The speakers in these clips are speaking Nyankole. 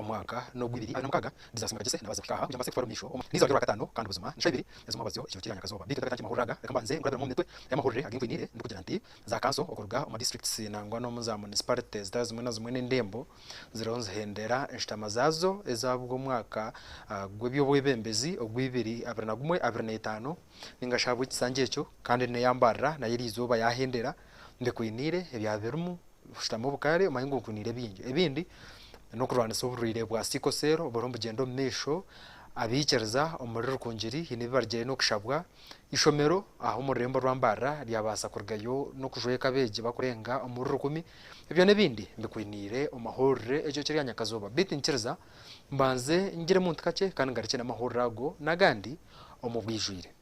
omwaka n'ogw'ibiri abiri na mukaaga Dizaasi Mwekagyese nabaasa kuhika aha kugira mbaase kutwara omu maisho omu n'eizooba ry'orwakataano kandi buzima ni shaaha ibiri ez'omwabazyo ekiro kiri aha nyakazooba. Beitu ntakatandikire mahurire aga reka mbanze nkurabiremu omu mitwe y'amahurire agu nkwiniire ndikugira nti za kanso okuruga omu ma districts nangwa n'omu za municipality zitari zimwe na zimwe n'endembo ziriho nizihendera enshutama zaazo ez'ahabw'omwaka gw'eby'obwebembezi ogw'ibiri abiri na gumwe abiri n'etaano ninga shi ahabw'ekisanja ekyo kandi n'eyambarira nayo eriizooba yaahendera mbikwiniire ebyaba birimu Kushutama obukaare omanye ngu nkwiniire bingi. Ebindi n'okurwanisa oburwaire bwa sickle cell oburiho nibugyenda omu maisho, abaikiriza omuri Rukungiri haine ebi barugire n'okushabwa, eishomero aha omu rurembo rwa Mbarara ryabaasa kurugayo n'okujweka abeegi barikurenga omuri rukumi. Ebyo n'ebindi mbikwiniire omu mahurire ekyo kiri aha nyakazooba. Beitu nyikiriza mbanze ngire omuntu kakye kandi ngarukye n'amahurire ago n'agandi omu bwijwire.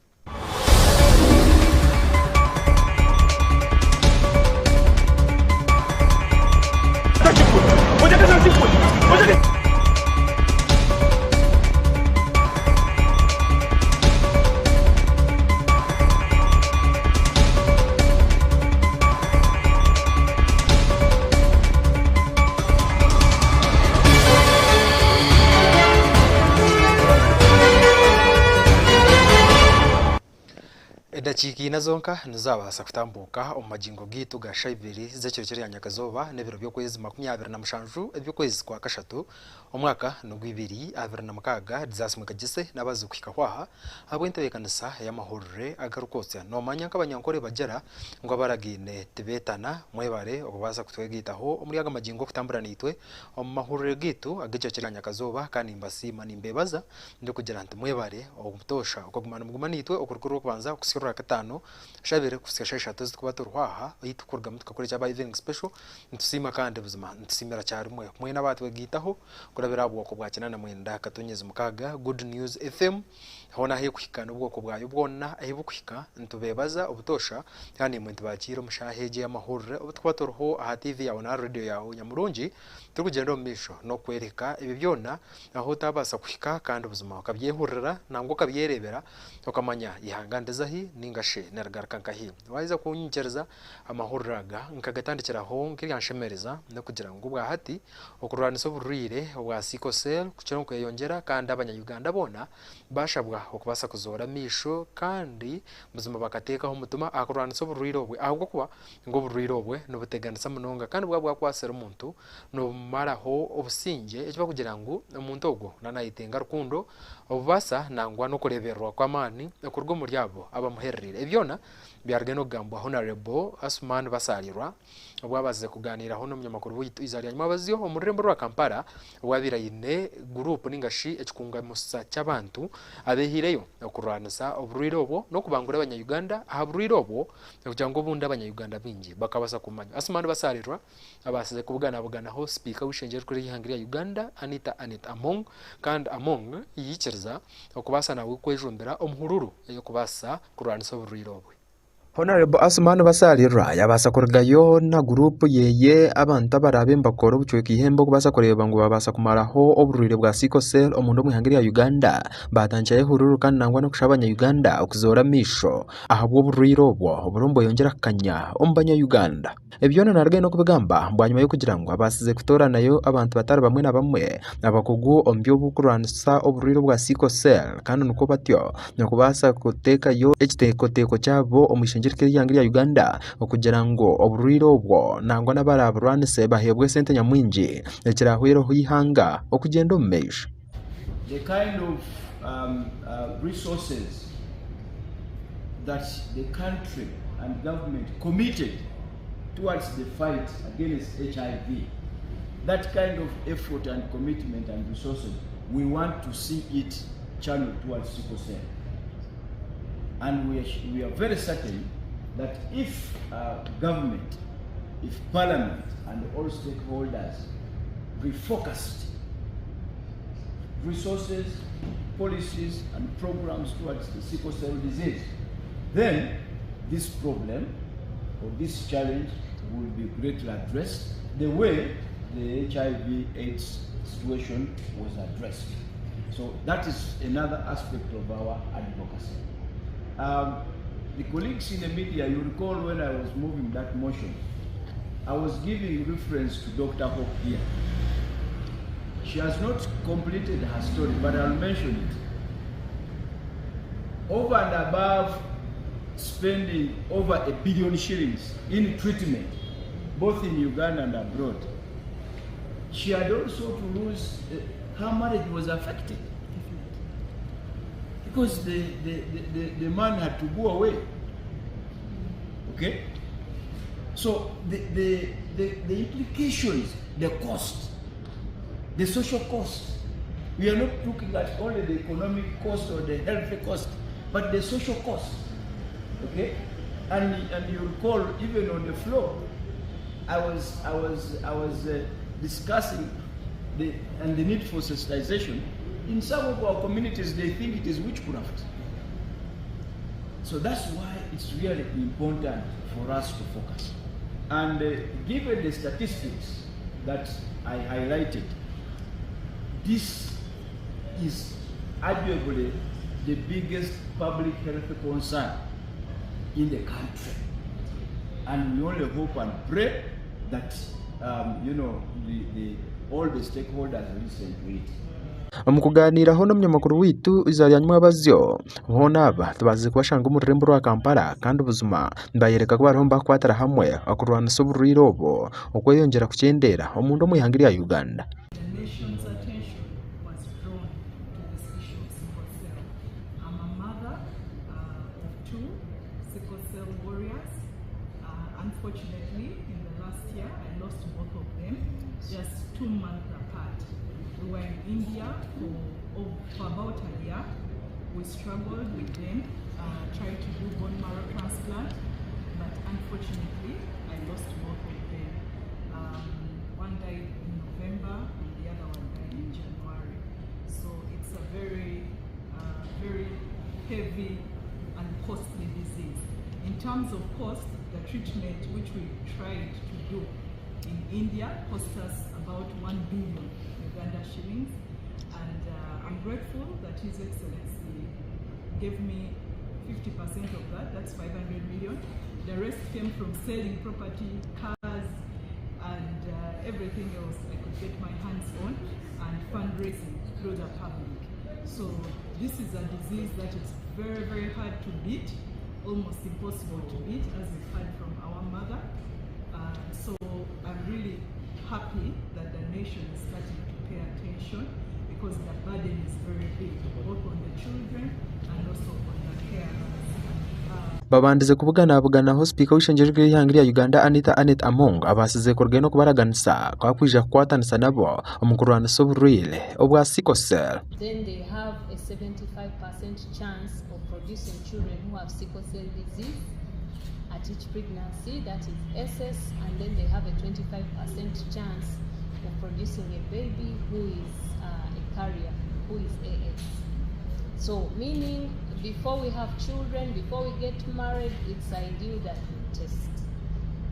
Edakiika ina zonka nizabaasa kutambuuka omu magingo gaitu ga shaaha ibiri z'ekiro ky'erya nyakazooba n'ebiro by'okwezi 27 eby'okwezi kwa kashatu omwaka n'ogw'ibiri abiri na mukaaga Dizaasi Mwekagise n'abazi kuhikaho aha ahabw'entebeekanisa y'amahurire agarikwotsya. Noomanya nk'Abanyankore bagira ngu abaragaine tibeetana. Mwebare okubaasa kutwegaitaho omuri aga magingo okutambura naitwe omu mahurire gaitu ag'ekiro ky'erya nyakazooba kandi nimbasiima nimbeebaza ndikugira nti mwebare obutoosha okuguma nimuguma naitwe okuruga orwokubanza okuhitsya orwakataano shabire kuhitsya shaaha ishatu ezitukuba turiho aha ei tukurugamu tukakora ekyaba evening special nitusiima kandi buzima nitusiimira kyarimwe mwena abaatwegaitaho kurabira aha bwoko bwa kinaana mwenda katonyezi mukaaga Good News FM hoona ahu ekuhika n'obwoko bwayo bwona ahu bukuhika nitubeebaza obutoosha kandi naimwe nitubakiira omu shaaha egi ey'amahurire obu tukuba turiho aha TV yaawe n'aha radio yaawe nyamurungi turikugyenda omu maisho n'okukworeka ebyo byona ahu otaabaasa kuhika kandi buzima okabyehurira nangwa okabyereebera okamanya eihanga niriza hi nainga shi nirigaruka nkahi. Waaheza kunyikiriza amahurire aga nkagatandikiraho nk'eryanshemereza n'okugira ngu obwahati okurwanisa oburwaire obwa sickle cell kukira nikweyongyera kandi abanya-Uganda boona baashabwa okubaasa kuzoora amaisho kandi buzima bakateekaho omutima aha kurwanisa oburwaire obwe ahabw'okuba ngu oburwaire obwe nibuteganisa munonga kandi bwaba bwakwatsire omuntu nibumaraho obusingye eki barikugira ngu omuntu ogwo nayetenga rukundo, obubaasa nangwa n'okureebererwa kw'amaani okuruga omuri abo abamuherereire. Ebi byona byaruga n'okugambwa Honarebo Asuman Basaalirwa obu abaasize kugaaniiraho n'omunyamakuru waitu eizooba rya nyimwabazyo omu rurembo rwa Kampala obu abaire aine guruupu ninga shi ekikungamusa ky'abantu abeehaireyo okurwanisa oburwaire obwo n'okubangura abanya-Uganda aha burwaire obwo kugira ngu obundi abanya-Uganda baingi bakabaasa kumanya. Asuman Basaalirwa Abaasize kubuganabuganaho Sipiika w'eishengyero erikuru ery'eihanga rya Uganda, Anita Annet Among kandi Among yaikiriza okubaasa nawe kwejumbira omu hururu ey'okubaasa kurwanisa oburwaire obwe. Honourable Asuman Basalirwa yabaasa kurugayo na guruupu yeye abantu abaraabe nibakora obucweka eihembe okubaasa kureeba ngu babaasa kumaraho oburwaire bwa sickle cell omunda omu ihanga rya Uganda. Baatandikirayo ehururu kandi nangwa n'okushaba abanya Uganda okuzoora amaisho ahabw'oburwaire obwo oburiyo nibweyongyera kukanya omu banya Uganda. Ebi byona naarugayo n'okubigamba bwanyima y'okugira ngu abaasize kutooranayo abantu batari bamwe na bamwe abakugu omu by'okurwanisa oburwaire obwa sickle cell kandi nikwo batyo nikubaasa kuteekayo ekiteekateeko kyabo omu ishengyero rikuru ery'eihanga rya Uganda okugira ngu oburwaire obwo nangwa n'abaraaburwanise baheebwe esente nyamwingi ekiraahwereho eihanga okugyenda omu maisho. The kind of resources that the country and government committed towards the fight against HIV, that kind of effort and commitment and resources, we want to see it channeled towards sickle cell. And we are, we are very certain that if uh, government, if parliament and all stakeholders refocused resources, policies and programs towards the sickle cell disease, then this problem or this challenge will be greatly addressed the way the HIV AIDS situation was addressed. So that is another aspect of our advocacy. Um, the colleagues in the media, you recall when I was moving that motion, I was giving reference to Dr. Hope here. She has not completed her story, but I'll mention it. Over and above spending over a billion shillings in treatment, both in Uganda and abroad, she had also to lose, her marriage was affected. Because the, the, the, the, the man had to go away. Okay? So the, the, the, the implications, the cost, the social cost, we are not looking at only the economic cost or the health cost, but the social cost. Okay? And, and you recall, even on the floor, I was, I was, I was discussing the, and the need for sensitization. In some of our communities, they think it is witchcraft. So that's why it's really important for us to focus. And given the statistics that I highlighted, this is arguably the biggest public health concern in the country. And we only hope and pray that um, you know the, the, all the stakeholders listen to it. Omu kugaaniiraho n'omunyamakuru waitu eizooba rya nyomwabazyo, boona aba tubaasize kubashanga omu rurembo rwa Kampala kandi buzima nibayoreka ku bariho nibakwatira hamwe okurwanisa oburwaire obu okweyongyera kukyendeera omunda omu ihanga rya Uganda. The nation's attention was drawn to this issue of sickle cell. I'm a mother of two sickle cell warriors. Unfortunately, in the last year, I lost both of them, just 2 months apart. We were in India for about a year. We struggled with them, tried to do bone marrow transplant, but unfortunately, I lost both of them. One died in November and the other one died in January. So it's a very, very heavy and costly disease. In terms of cost, the treatment which we tried to do in India cost us about 1 billion Uganda shillings. And I'm grateful that His Excellency gave me 50% of that, that's 500 million. The rest came from selling property, cars, and everything else I could get my hands on, and fundraising through the public. So this is a disease that is very, very hard to beat, almost impossible to beat, as we've heard from our mother. So I'm really happy that the nation is starting to pay attention because the burden is very big, both on the children and also on the carers. Babandize kubuganabuganaho sipiika w'eishengyero ry'eihanga rya Uganda Anita Annet Among abaasize kurugayo n'okubaraganisa ku akwija kukwatanisa nabo omu kurwanisa oburwaire obwa sickle cell. Then they have a 75% chance of producing children who have sickle cell disease at each pregnancy, that is SS, and then they have a 25% chance of producing a baby who is a carrier, who is AS. So, meaning before we have children, before we get married, it's ideal that we test.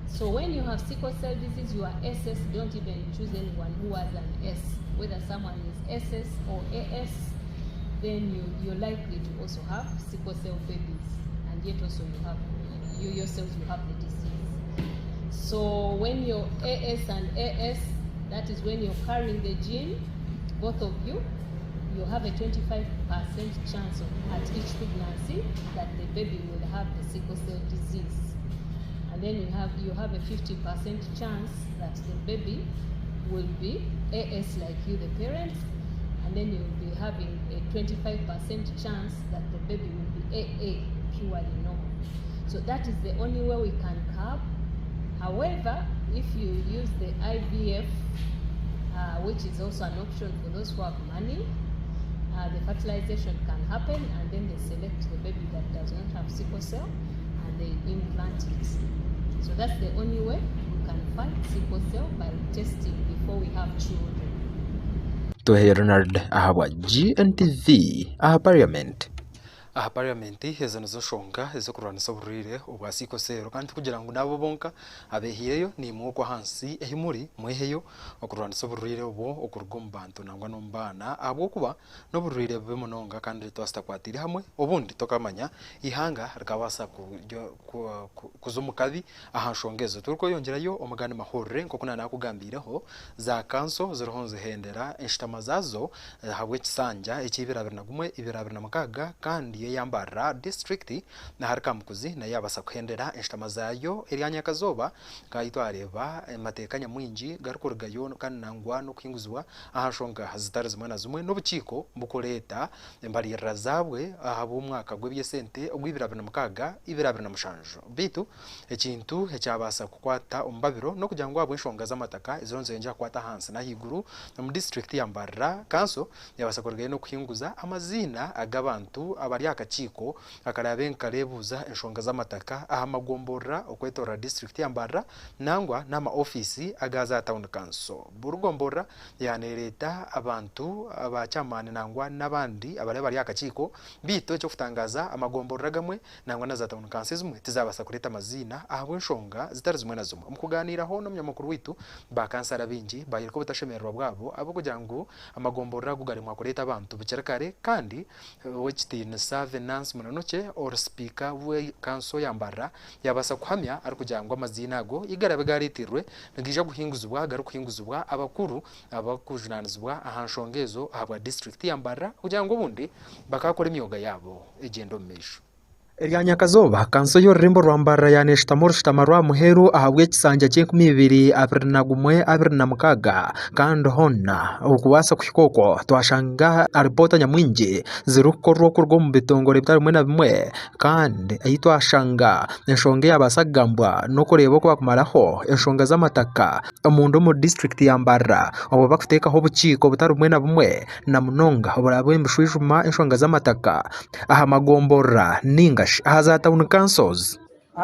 So when you have sickle cell disease, you are SS, don't even choose anyone who has an S. Whether someone is SS or AS, then you're likely to also have sickle cell babies. And yet also you have, you yourself, you have the disease. So when you're AS and AS, that is when you're carrying the gene, both of you, you have a 25% chance of at each pregnancy that the baby will have the sickle cell disease. And then you have a 50% chance that the baby will be AS like you, the parents, and then you'll be having a 25% chance that the baby will be AA, purely normal. So that is the only way we can curb. However, if you use the IVF, which is also an option for those who have money, the fertilization can happen and then they select the baby that does not have sickle cell and they implant it. So that's the only way we can fight sickle cell, by testing before we have children. Tuhe Ronald ahabwa GNTV aha Parliament. Aha parliament ezo nizo nshonga ez'okurwanisa oburwaire obwa sickle cell kandi tikugira ngu n'abo bonka abehiireyo naimwe okwo ahansi ahi muri mweheyo okurwanisa oburwaire obwo okuruga omu bantu nangwa n'omu baana ahabw'okuba n'oburwaire bubi munonga kandi twaba tutakwatiire hamwe obundi tokamanya eihanga rikabaasa kuza omu kabi aha nshonga ezo. Turikweyongyerayo omu gandi mahurire nk'oku naanakugambiireho za kanso ziriho nizihendera enshutama zaazo ahabw'ekisanja eky'ibiri abiri na gumwe ibiri abiri na mukaaga kandi eyambarira disiturikiti ahari Kamukuzi nayo yabaasa kuhendera enshutama zaayo erya nyakazooba kandi twareeba amateeka nyamwingi garikurugayo kandi nangwa n'okuhinguzibwa aha nshonga zitari zimwe na zimwe n'obukiiko bukureeta embaririra zaabwe ahabw'omwaka gw'eby'esente ogw'ibiri abiri na mukaaga ibiri abiri na mushanju beitu ekintu ekyabaasa kukwata omu babiro n'okugira ngu ahabw'enshonga z'amataka eziriho nizeyongyera kukwata ahansi n'ahaiguru omu disiturikiti ya Mbarara kanso yabaasa kurugayo n'okuhinguza amaziina ag'abantu abari aha kakiiko akaraabe nikareebuuza enshonga z'amataka aha magomborora okwetorora disiturikiti ya Mbarara nangwa n'ama ofiisi aga za tawuni kanso. Buri gomborora yaneereeta abantu aba chairman nangwa n'abandi abari abari aha kakiiko beitu eky'okutangaaza amagomborora agamwe nangwa na za tawuni kanso ezimwe tizabaasa kureeta amaziina ahabw'enshonga zitari zimwe na zimwe. Omu kugaaniiraho n'omunyamakuru waitu ba kansara baingi baayereka obutashemererwa bwabo ahabw'okugira ngu amagomborora ago garemwa kureeta abantu bukiri kare kandi ow'ekitiinisa Venance Munanukye ori sipiika w'ekanso ya Mbarara yabaasa kuhamya arikugira ngu amaziina ago ei garaabe gareetirwe nigaija kuhinguzibwa garikuhinguzibwa abakuru abarikujunaanizibwa aha nshonga ezo ahabwa disiturikiti ya Mbarara kugira ngu obundi bakaakora emyoga yaabo egyende omu maisho. Erya nyakazooba kanso y'orurembo rwa Mbarara yaneeshutama orushutama rwa muheru ahabw'ekisanja ky'enkumi ibiri abiri na gumwe abiri na mukaaga kandi hoona okubaasa kuhika okwo twashanga alipoota nyamwingi zirikukorwa okuruga omu bitongore bitari bimwe na bimwe kandi ahi twashanga enshonga eyabaasa kugambwa n'okureeba oku barikumaraho enshonga z'amataka omunda omu disiturikiti ya Mbarara obwo barikuteekaho obukiiko butari bumwe na bumwe na munonga oburaabe nibushwijuma enshonga z'amataka aha magomborora ninga shi aha za tawuni kansozi. I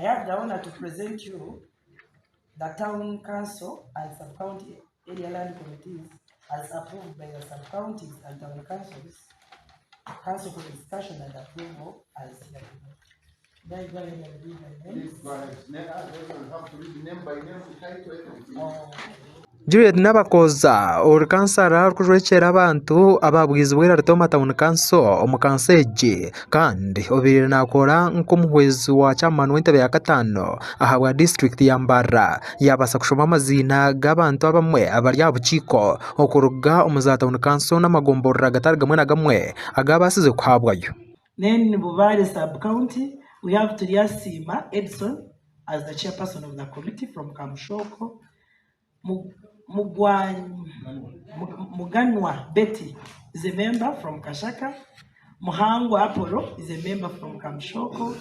have the honor to present you the town council and sub-county area land committees as approved by the sub-counties and town councils, council for discussion and approval as here below. May I go ahead and read my names? Please go ahead. Those will have to read name by name, title, everything. Oh. Juliet Nabakoza ori kansara orikujwekyera abantu ababwizibwa Eritoma Town Council omu kanso egi kandi obaire naakora nk'omuhwezi wa chairman w'entebe ya kataano ahabwa disiturikiti ya Mbarara yabaasa kushoma amaziina g'abantu abamwe abari aha bukiiko okuruga omu za tawuni kanso n'amagomborora gatari gamwe na gamwe agabaasize kuhabwayo. Then Bubare sub-county, we have Turyasima Edson as the chairperson of the committee from Kamushoko. Muganwa Betty is a member from Kashaka. Muhangwa Apollo is a member from Kamushoko.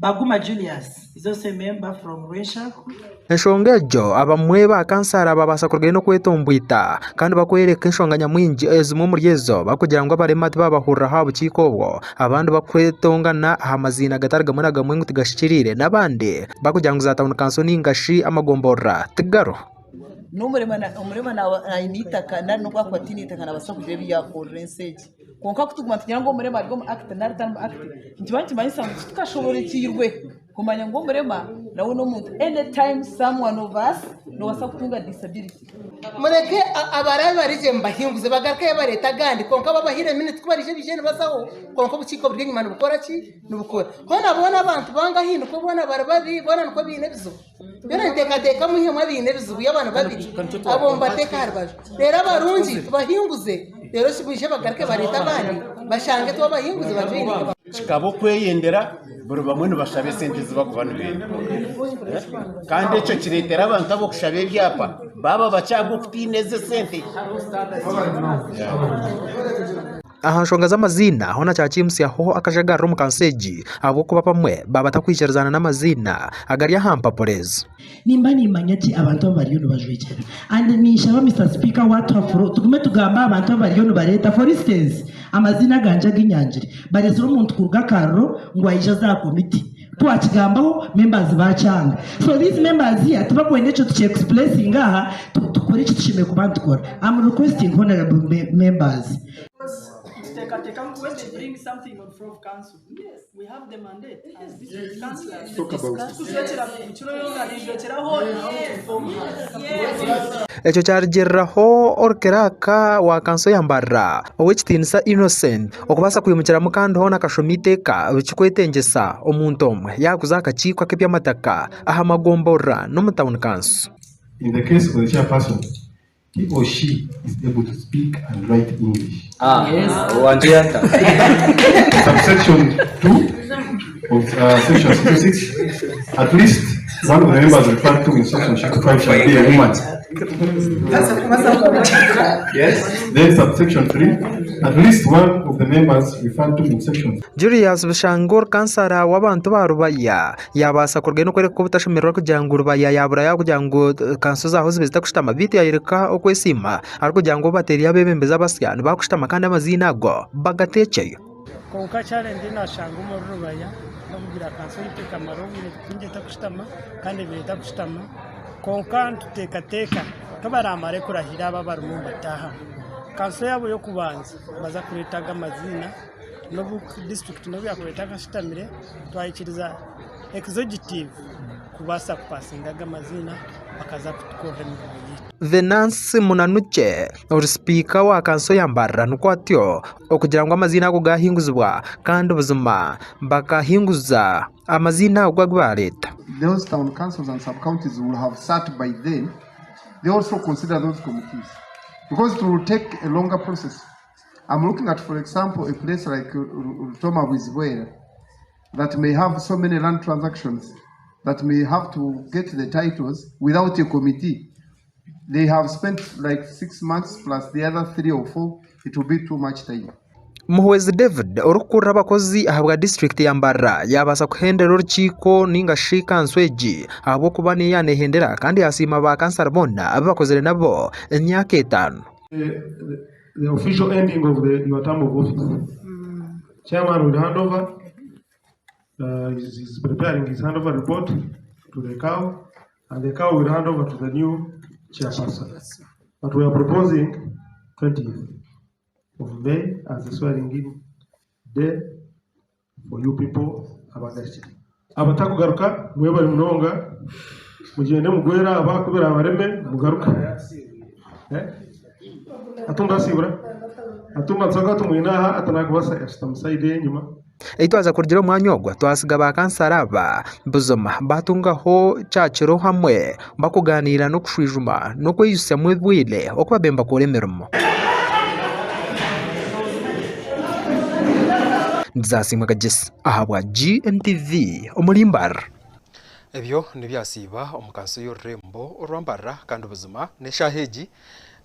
Baguma Julius is also a member from Rwenshaku. Enshonga egyo abamwe ba kansara babaasa kurugayo n'okwetombwita kandi bakwereka enshonga nyamwingi ezimwe omuri ezo bakugira ngu abarema tibabahuriraho aha bukiiko obwo abandi bakwetongana aha maziina gatari gamwe na gamwe ngu tigashikiriire n'abandi bakugira ngu za tawuni kanso ninga shi amagomborora tigariho. N'omurema omurema aine eitaka nari n'obu akuba ataine eitaka naabaasa kugira ebi yaakorera ensi egi. Kwonka ku turikuguma nitugira ngu omurema ari omu act nari tari omu act, nikiba nikimanyisa ngu titukashoborekiirwe kumanya ngu omurema nawe n'omuntu. Any time someone of us noobaasa kutunga disability. Mureke abarabe barije mubahinguze bagarukeyo bareete agandi kwonka babahaire minutes ku barije baije nibazaho kwonka obukiiko buri enyima nibukora ki? Nibukora. Hoona boona abantu bangahi nikwo boona bari babi boona nikwo baine ebizibu. Byona niteekateeka mwihemu abaine ebizibu y'abantu babiri abo mubateeke aha rubaju. Reero abarungi tubahinguze reero baije bagaruke bareete abandi bashange twabahinguze bajoyininge. Kikaba okweyendera buri bamwe nibashaba esente ezi barikuba nibenda. Kandi ekyo kireetera abantu ab'okushaba ebyapa baaba bakye ahabw'okutiina ezo esente. Aha nshonga z'amaziina hoona kyakiimutsyaho akajagariro omu kanso egi ahabw'okuba abamwe baaba batakwikirizana n'amaziina agari aha mpapura ezi. Nimba nimanya gye abantu abu bariyo nibajwekyera and ninshaba Mister Speaker watuha floor tugume tugambe aha bantu abu bariyo nibareeta for instance amaziina agangye aginyangire bareetsire omuntu kuruga akariro ngu aije aze aha committee twakigambaho members bakyanga so these members here tibakwenda ekyo tuki expressinga aha tukore eki tushemereire kuba nitukora I'm requesting honourable members. Nituteekateeka ngu when they bring something on floor of council, we have the mandate as district councillors. Talk about it. Kujwekyera buri yoona nijwekyera hoona how to inform her. Ekyo kyarugiriraho orukiraaka wa kanso ya Mbarara, Owekitiinisa Innocent okubaasa kwimukiramu kandi hoona akashoma eiteeka rikikwetengyesa omuntu omwe yaakuza aha kakiiko ak'eby'amataka aha magomborora n'omu tauni kanso. In the case of the chairperson, he or she is able to speak and write English. Ah, Yes. wanjeyata. Subsection 2 of section 66, at least one of the members referred to in section 65 shall be a woman. Yes. Then subsection 3, at least one of the members referred to in section Julius Bushanga orukansara w'abantu ba Rubaya yaabaasa kurugayo n'okworeka obutashemererwa kugira ngu Rubaya yaabura yaakugira ngu kanso zaaho zibe zitakushutama beitu yaayoreka okwesiima arikugira ngu obu bateeriire abeebembezi abasya nibakushutama kandi amaziina ago bagateekyeyo. Kwonka challenge ei naashanga omuri Rubaya n'okugira kanso yaitu ekamara obwire bwingi etakushutama kandi ebaire etakushutama kwonka nituteekateeka ku baraamare kurahira abo abarimu nibataahamu kanso yaabo y'okubanza nibaza kureeta aga amaziina n'obu disiturikiti n'obu yaakuba etakashutamire twahikiriza executive kubaasa kupasinga aga amaziina bakaza kutukorera emirimo yaitu. Venansi Munanukye ori sipiika wa kanso ya Mbarara nikwo atyo okugira ngu amaziina ago gaahinguzibwa kandi buzima bakahinguza amaziina ago agu baareeta. Those town councils and sub-counties will have sat by then, they also consider those committees because it will take a longer process. I'm looking at, for example, a place like Rutoma Bwizibwera that may have so many land transactions that may have to get the titles without a committee. They have spent like 6 months plus the other 3 or 4, it will be too much time. Muhwezi David orikukurira abakozi ahabwa disiturikiti ya Mbarara yaabaasa kuhendera orukiiko ninga shi kanso egi ahabw'okuba niyo yaanehendera kandi yaasiima bakansara boona abu bakozire nabo emyaka 5. The official ending of your term of office. Chairman will hand over, is preparing his handover report to the CAO, and the CAO will hand over to the new chairperson. But we are proposing 20th of May as the swearing in day for you people abagarukire. Abatakugaruka mwebale munonga mugende mugwera abakubera abareme mugaruka. Eh? Atumba asibura atumba nsoga tumwina aha atanakubasa ashitamusaide enyuma. Eitwaza kurugira omwanya ogwo twasiga bakansara aba buzima batungaho kyakiro hamwe bakuganiira n'okushwijuma n'okweyusyamu ebwire oku babe nibakora emirimo. Nzasimwa Kagyesi ahabwa GMTV omuri Mbarara. Ebyo nibyasiiba omu kanso y'orurembo orwa Mbarara kandi buzima n'eshaaha egi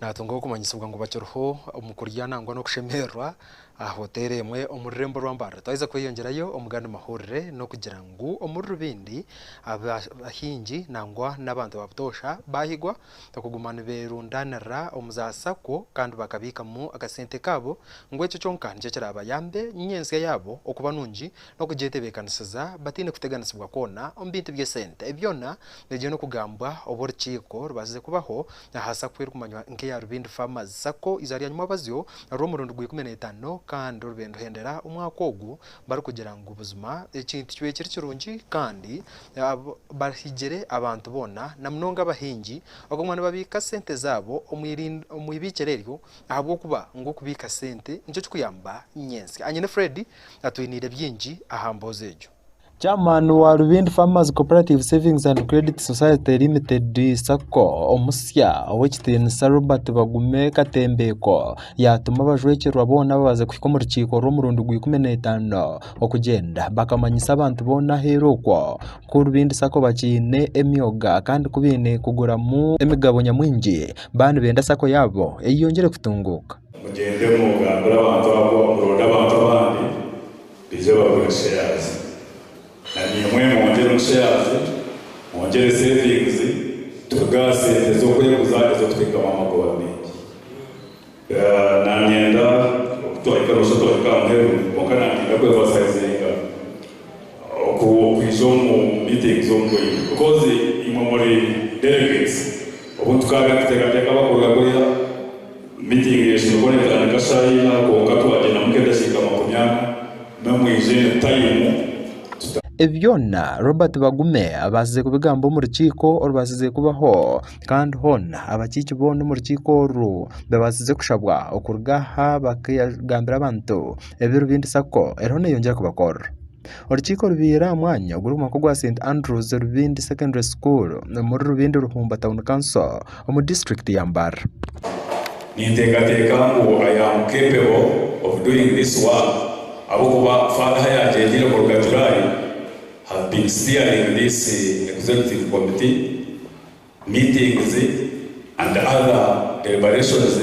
natunga okumanyisibwa ngu bakiriho omu kurya nangwa n'okushemererwa aha hoteeri emwe omu rurembo rwa Mbarara. Twaheza kweyongyerayo omu gandi mahurire n'okugira ngu omuri Rubindi abahingi nangwa n'abantu ba butoosha bahigwa okuguma niberundanira omu za SACCO kandi bakabiikamu akasente kaabo ngu ekyo kyonka nikyo kirabayambe nyentsya yaabo okuba nungi n'okugyetebeekanisiza bataine kuteganisibwa kwona omu bintu by'esente. Ebi byona nibyo n'okugambwa obu orukiiko rubaasize kubaho aha SACCO erikumanywa nk'eya Rubindi Farmers SACCO eiza rya nyuma rw'omurundi gwa 15 kandi orubende ruhendera omwaka ogu barikugira ngu buzima ekintu kibe kiri kirungi kandi bahigire abantu boona na munonga abahingi okuguma nibabiika sente zaabo omu ibiikiro eryo ahabw'okuba ngu okubiika sente nikyo kikuyamba nyentsya. Anyine Fred atwiniire bingi aha mboozi egyo. Chairman wa Rubindi Farmers Cooperative Savings and Credit Society Limited SACCO omusya ow'ekitiinisa Robert Bagume Katembeko yatuma abajwekyerwa boona babaze kuhika omu rukiiko rw'omurundi gwa 15 okugyenda bakamanyisa abantu boona aheeru okwo ku Rubindi SACCO bakiine emyoga kandi ku baine kuguramu emigabo nyamwingi baanibenda SACCO yaabo eyeyongyere kutunguuka. Mugende mugambire abantu abo, muronde abantu abandi bije bagure shares, na nimwe mwongere shares, mwongere savings, tukagaa sente z'okweguza ezo kuteekamu amagoba mingi. Nanyenda okutwahika nosha twahika muheru, konka nanyenda kwemphasizinga okwija omu meetings omu because imwe muri delegates. Obu tukaga tuteekateeka bakuruga kuriya meeting yeshimwe kubonekana kashaina, konka twagenda mukenda. twije time. Ebi byona Robert Bagume abaasize kubigamba omu rukiiko orubaasize kubaho kandi hoona abakiiki boona omu rukiiko oru babaasize kushabwa okuruga aha bakagambira abantu ebi Rubindi Sacco eriho neyongyera kubakorera. Orukiiko rubaire aha mwanya ogurikumanywa nk'ogwa St Andrews Rubindi Secondary School omuri Rubindi Ruhumba Town Council omu disiturikiti ya Mbarara. Ninteekateeka ngu I am capable of doing this work ahabw'okuba Father ahu yaagyendire kuruga July have been steering this executive committee meetings and other deliberations.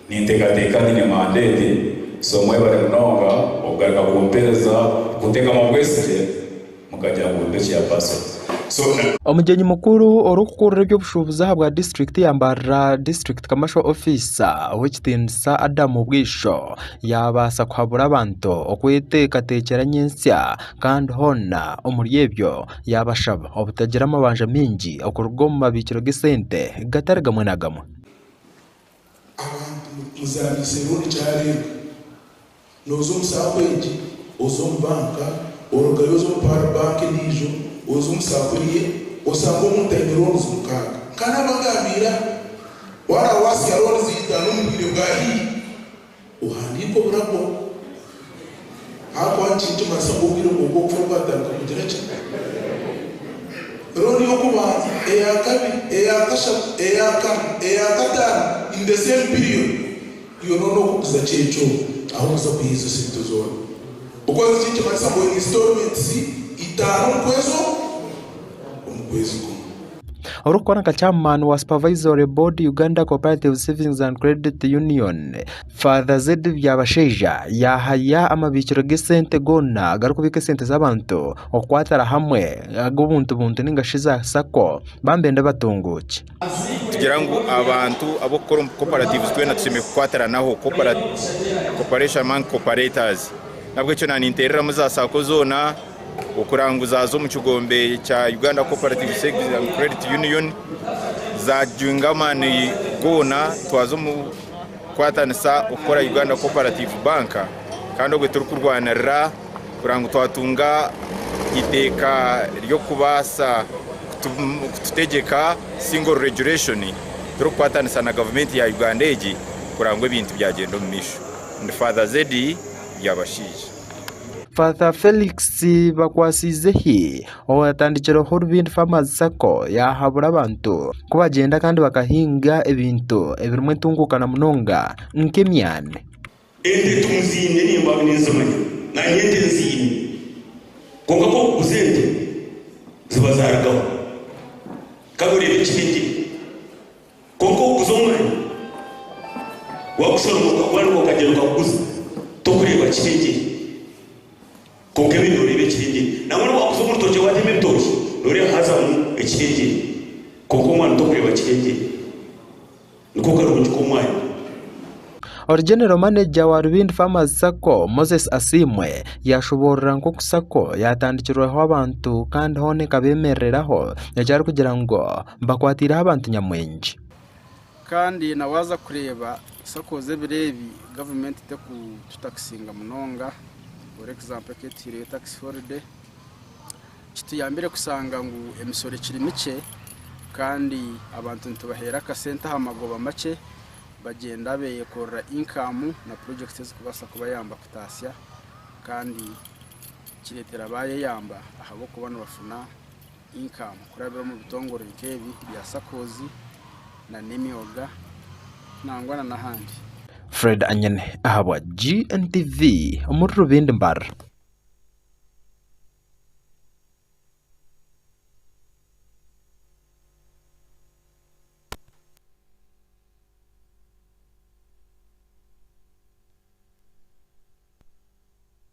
Ninteekateeka nyine mandate so mwebare munonga okugaruka kumpeereza kunteekamu obwesigye mukagira ngu mbe chairperson. So. Omugyenyi mukuru orikukurira eby'obushuubuzi ahabwa disiturikiti ya Mbarara District Commercial Officer Ow'ekitiinisa Adam Bwisho yaabaasa kuhabura abantu okweteekateekyera nyentsya kandi hoona omuri ebyo yaabashaba obutagira amabanja maingi okuruga omu mabiikiro g'esente gatari gamwe na gamwe. Abantu muzaanise rundi kyarenga. Nooza omu saako egi, oza omu banka, orugayo oza omu Pearl Bank endiijo, oza omu saako eriya, osanga omuntu aine loans mukaaga. Nkanabagambiire aha, waaraba waasya loans itaano omu bwire bwa haihi, ohandiike oburagwa. Ahakuba nikinkimanyisa ngu obwire bwawe bw'okufa bwatandika kugira ki? Looni y'okubanza, eya kabiri, eya kashatu, eya kana, eya kataano in the same period. Iwe noona okuguza kyekyo ahu okuza kwiha ezo sente zoona. Because nikinkimanyisa ngu installments itaano omu kwezi omu kwezi kumwe. Orikukora nka Chairman wa Supervisory Board Uganda Cooperative Savings and Credit Union, Father Zed Byabashaija yaahaya amabiikiro g'esente goona agarikubiika esente z'abantu okukwatira hamwe ag'obuntu buntu ninga shi za sacco bambende batunguukye. Tugira ngu abantu ab'okukora omu cooperatives twena tushemereire kukwatiranaho, cooperation among cooperators. N'ahabw'ekyo nanintereramu za sacco zoona okuranguza haza omu kigombe kya Uganda Cooperative Savings and Credit Union zajunga amaani goona twaza omu kukwatanisa okukora Uganda Cooperative Bank kandi obwe turikurwanirira kureba ngu twatunga eiteeka ry'okubaasa kututegyeka single regulation turikukwatanisa na gavumenti ya Uganda egi kureba ngu ebintu byagyenda omu maisho. Ndi Father Zeddy Byabashaija. Father Felix Bakwasizehi owatandikireho Rubindi Farmers Sacco yahabura abantu ku bagyenda kandi bakahinga ebintu ebirimu entunguka na munonga nk'emyani. Ente tumuziine nimba ninzimanya nanye ente nziine kwonka ku okuguza ente ziba zarugaho kandi oreeba ekihengye Kwonka okuguza omwanya wagushoroma okagwanika okagyenda okaguguza tokureeba kihengyere. Kwonka ebindi noreeba ekihengyere. Nangwa n'obu wakuza omu rutookye wateema ebitookye noreeba hazamu ekihengyere. Kwonka omwani tokureeba kihengyere. Niko karungi k'omwani. Ori General Manager wa Rubindi Farmers Sacco, Moses Asiimwe yashoboorora nk'oku Sacco yatandikirweho abantu kandi hoona ekabemerereraho eki arikugira ngu Bakwatiireho abantu nyamwingi. Kandi na waaza kureeba SACCOs ebiro ebi gavumenti tekututakisinga munonga for example eka etuhaireyo tax holiday kituyambire kushanga ngu emisoro ekiri mikye kandi abantu nitubaheera akasente aha magoba makye bagyenda beyekorera income na projects ezikubaasa kubayamba kutaasya kandi kireetera bayeyamba ahabw'okuba nibafuna income kurabira omu bitongore nk'ebi bya SACCOs na n'emyoga nangwa na n'ahandi. Fred Anyene ahabwa GNTV omuri Rubindi Mbarara.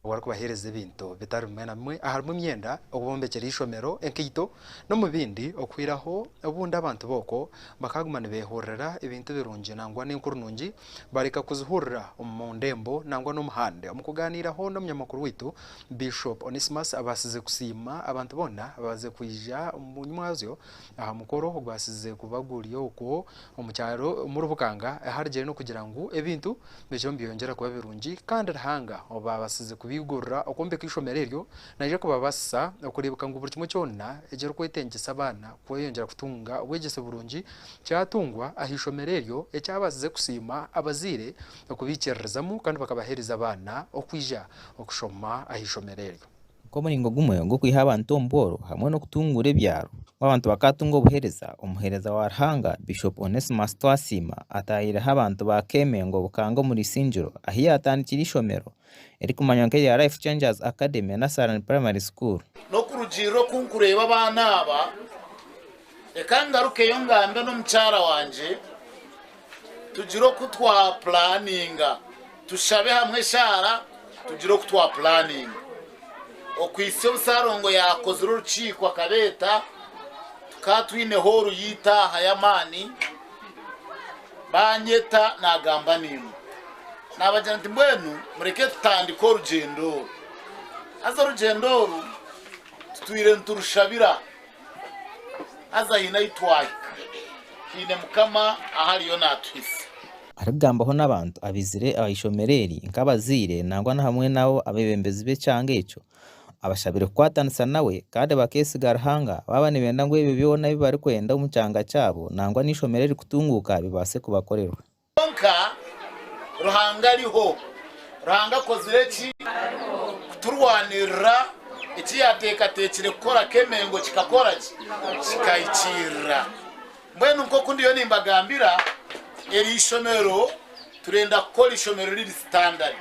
Ou arikubaheereza ebintu bitari bimwe na bimwe aharimu emyenda, okubombekyera eishomero, enkaito n'omu bindi okwihiraho obundi abantu b'okwo bakaguma nibeehurira ebintu birungi nangwa n'enkuru nungi bareka kuzihurira omu ndembo nangwa n'omuhanda. Omu kugaaniiraho n'omunyamakuru waitu Bishop Onesmus abaasize kusiima abantu boona ababaasize kwija omu nyimwazyo aha mukoro ogubaasize kuba guri okwo omu kyaro omuri Bukanga aharugire n'okugira ngu ebintu Bityo nibyeyongyera kuba birungi kandi Ruhanga obaabasize kubiikura. kubaigurira okwombeka eishomero eryo naija kubabaasisa okureebeka ngu buri kimwe kyona ekirikwetengyesa abaana kweyongyera kutunga obwegyese burungi kyatungwa aha ishomero eryo ekyabaasize kusiima abazaire okubaikiririzamu kandi bakabaheereza abaana okwija okushoma aha ishomero eryo. Nk'omuringo gumwe ogw'okwiha abantu omu bworo hamwe n'okutunguura ebyaro ngu abantu bakaatunga obuheereza, omuheereza wa Ruhanga, Bishop Onesmus Twasiima ataahiireho abantu ba Kemengo Bukanga omuri Isingiro ahi yaatandikire eishomero erikumanywa nk'erya Life Changers Academy Nursery and Primary School. N'okurugiirira oku nkureeba abaana aba, reka ngarukeyo ngambe n'omukyara wangye tugire oku twapulaninga, tushabe hamwe eshaara tugire oku twapulaninga. Okuhitsya obu Ssalongo yaakozire orukiiko akabeeta, tukaba twine hoolu y'eitaaha y'amaani, baanyeta naagamba naimwe. Naabagira nti mbwenu mureke tutandike orugyendo oru. Haza orugyendo oru tutwire niturushabira, haza haine ahu twahika, haine Mukama ahu ariyo naatuhitsya. Arikugambaho n'abantu abaizire aha ishomero eri nk'abazaire nangwa na hamwe n'abo abeebembezi b'ekyanga ekyo, abashabire kukwatanisa nawe kandi bakeesiga Ruhanga baaba nibenda ngu ebyo byona ebi barikwenda omu kyanga kyabo nangwa n'eishomero eririkutunguuka bibaase kubakorerwa. Kwonka Ruhanga ariho. Ruhanga akozire ki? Kuturwanirira. Eki yaateekateekire kukora Kemengo kikakora ki? Kikahikiirira. Mbwenu nk'oku ndiyo nimbagambira, eri ishomero turenda kukora ishomero riri standard.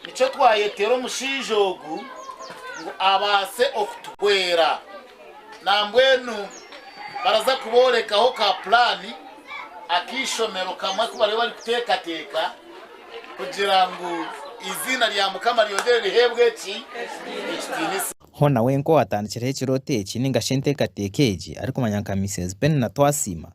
Nikyo twayetera omushaija ogu ngu abaase okutuhwera. Nambwenu baraza kuboorekaho ka puraani ak'eishomero kamwe aku bariyo barikuteekateeka kugira ngu eiziina rya Mukama ryongyere riheebwe ki? Ekitiinisa. Hoona we nk'owaatandikireho ekirooto eki nainga shi enteekateeka egi arikumanywa nka Mrs Penina Twasiima,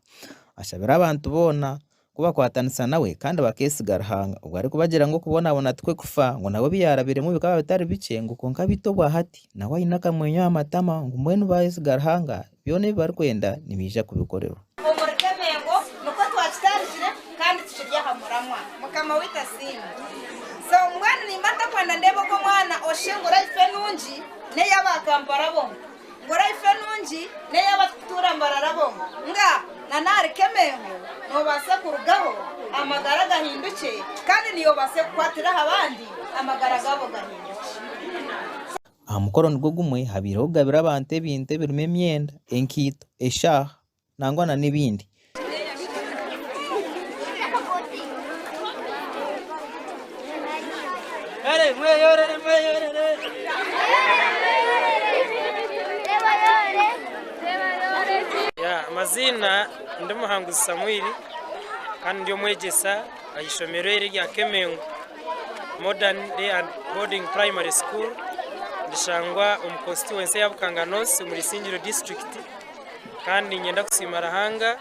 ashabire abantu boona ku bakwatanisa nawe kandi bakeesiga Ruhanga obwo arikubagira ngu okubonabona tikwo kufa ngu nawe ebi yaarabiremu bikaba bitari bikye ngu kwonka beitu obwa hati nawe aine akamwenyo aha matama ngu mbwenu baayesiga Ruhanga byona ebi barikwenda nibaija kubikorerwa. Omuri Kemengo nikwo twakitandikire kandi tukiri aha muramwa. Mukama waitu asiimwe. So mbwenu nimba ntakwenda ndeebe ogu omwana oshushe ngu life enungi n'eyaba Kampala bonka. Ngu life enungi n'eyabarikutuura Mbarara bonka. Nga na n'ahari Kemengo nobaasa kurugaho amagara gahindukye kandi niiwe obaase kukwatira aha bandi amagara gaabo gahindukye. Aha mukoro nigwo gumwe habaireho okugabira abantu ebintu ebirimu emyenda, enkaito, eshaaha nangwa na n'ebindi. Amaziina ndi Muhanguzi Samuel kandi ndi omwegyesa aha ishomero eri erya Kemengo Modern Day and Boarding Primary School nishangwa omu constituency eya Bukanga North omuri Isingiro district kandi niinyenda kusiima Ruhanga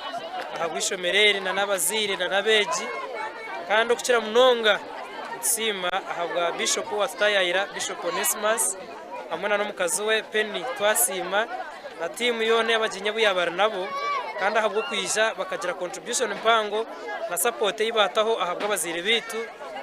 ahabw'eishomero eri n'abazaire n'abeegi kandi okukira munonga nitusiima ahabwa Bishop owatutayaayira Bishop Onesmus hamwe n'omukazi we Penny twasiima na tiimu yoona ey'abagyenyi abu yaaba ari nabo kandi ahabw'okwija bakagira contribution mpango na support ei baataho ahabw'abazaire baitu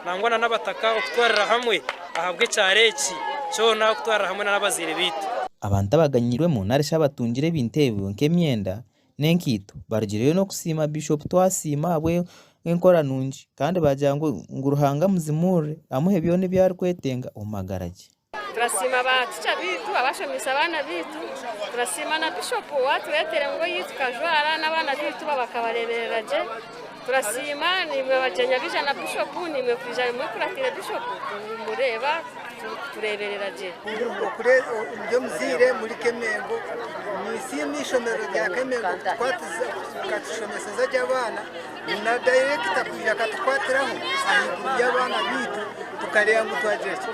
nangwa n'abataka okutwarira hamwe ahabw'ekyaro eki kyona okutwarira hamwe n'abazaire baitu. Abantu abaganyirwemu nari shi abatungire ebintu ebyo nk'emyenda n'enkaito barugireyo n'okusiima Bishop Twasiima ahabw'enkora nungi kandi baagira ngu Ruhanga amuzimuurire amuhe byona ebi arikwetenga omu magara ge. Turasiima ba tica baitu abashomeise abaana baitu. Turasiima na bishopu owatureetera engoyi tukajwara n'abaana baitu bakabareeberera gye. Turasiima naimwe abagyenyi abaija na bishopu naimwe kwija mwekuratiire bishopu kumureeba kutureeberera gye. Ndi omuzaire muri Kemengo, ninsiima eishomero rya Kemengo kutushomeseza gye abaana na dayirekita kwija akatukwatiraho ahaiguru y'abaana baitu tukareeba ngu twagira ki,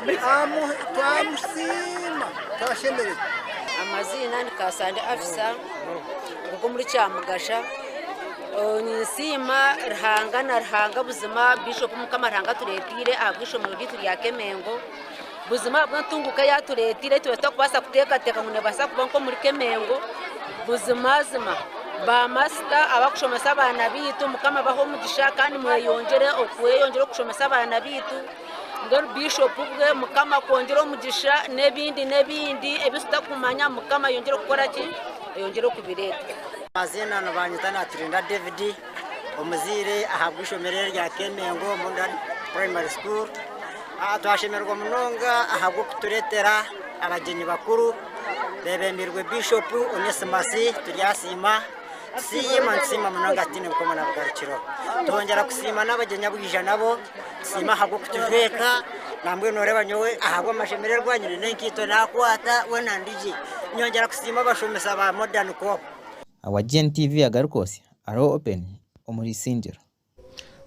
twamusiima twashemererwa. Amaziina ni Kasande Afisa kuruga omuri Kyamugasha. Ninsiima Ruhanga na Ruhanga buzima Bishop Mukama Ruhanga atureteire ahabw'eishomero ryaitu rya Kemengo. Buzima ahabw'entunguka ei atureteire itwe titukubaasa kuteekateeka ngu neebaasa kuba nk'omuri Kemengo. Buzimazima ba masita abarikushomesa abaana baitu Mukama abahe omugisha kandi mweyongyere okweyongyera okushomesa abaana baitu. Mbwenu Bishop bwe Mukama akwongyere omugisha n'ebindi n'ebindi ebi tutakumanya Mukama ayongyere kukora ki? Ayongyere okubireeta. Amaziina nibanyeta Naturinda David, omuzaire ahabw'eishomero eri erya Kemengo Modern Primary School. Twashemererwa munonga ahabw'okutureetera abagyenyi bakuru beebembirwe Bishop Onesimus turyasiima. Tusiima nitusiima munonga tutaine bukomo na bugarukiro. Twongyera kusiima n'abagyenyi abwija nabo, tusiima ahabw'okutujweka nambwenu noreeba nyowe ahabw'amashemererwa nyine n'enkaito nakwata weena ndi gye. Nyongyera kusiima abashomesa ba Modern Co-op. Awa GNTV agarikwotsya hariho Open omuri Isingiro.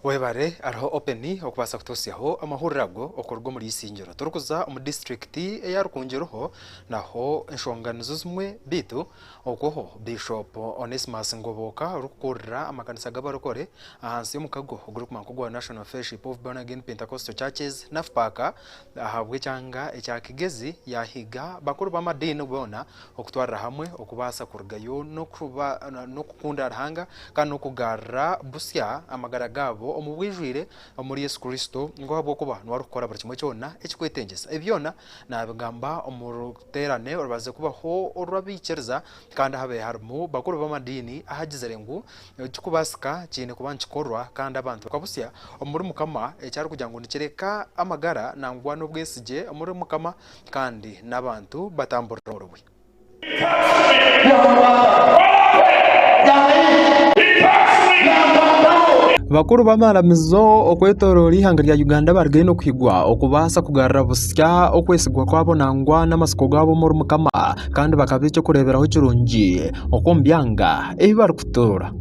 Webare hariho Open okubaasa kutuhitsyaho amahurire ago okuruga omuri Isingiro. Turikuza omu disiturikiti eya Rukungiriho naho enshonga nizo zimwe beitu okwo ho Bishop Onesmus Ngoboka orikukurira amakanisa g'abarokore ahansi y'omukago ogurikumanywa nk'ogwa National Fellowship of Born Again Pentecostal Churches, NAFPAC, ahabw'ekyanga ekya Kigezi yaahiga bakuru b'amadiini boona okutwarira hamwe okubaasa kurugayo n'okukunda Ruhanga kandi n'okugarura busya amagara gaabo omu bwijwire omuri Yesu Kristo ngu ahabw'okuba niwe arikukora buri kimwe kyona ekikwetengyesa. Ebi byona naabigamba omu ruteerane orubazize kubaho orw'abaikiriza kandi ahabaire harimu bakuru b'amadiini ahagizire ngu ekirikubaasika kiine kuba nikikorwa kandi abantu bakabusya omuri Mukama eki arikugira ngu nikireka amagara nangwa n'obwesigye omuri Mukama kandi n'abantu batamburira omuri we. Bakuru b'amaramizo okwetoroora eihanga rya Uganda barigayo n'okuhigwa okubaasa kugarura busya okwesigwa kwabo nangwa n'amatsiko gaabo omuri Mukama kandi bakaba eky'okureeberaho kirungi okw'omu byanga ebi barikutuura.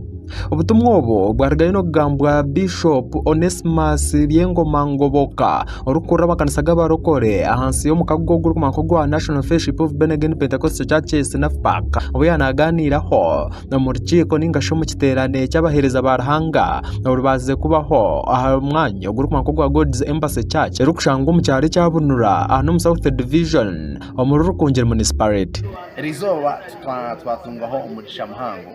Obutumwa obu bwarugayo n'okugambwa Bishop Onesmus Byengoma Ngoboka orikukurira amakanisa g'abarokore ahansi y'omukago ogurikumanywa nk'ogwa National Fellowship of Born Again Pentecostal Churches NAFPAC obu yaaba nagaaniiraho omu rukiiko ninga shi omu kiteerane ky'abaheereza ba Ruhanga orubaasize kubaho aha mwanya ogurikumanywa nk'ogwa God's Embassy Church erikushangwa omu kyaro ekya Bunura aha n'omu South Division omuri Rukungiri Municipality. Eriizooba twatungaho omugisha muhango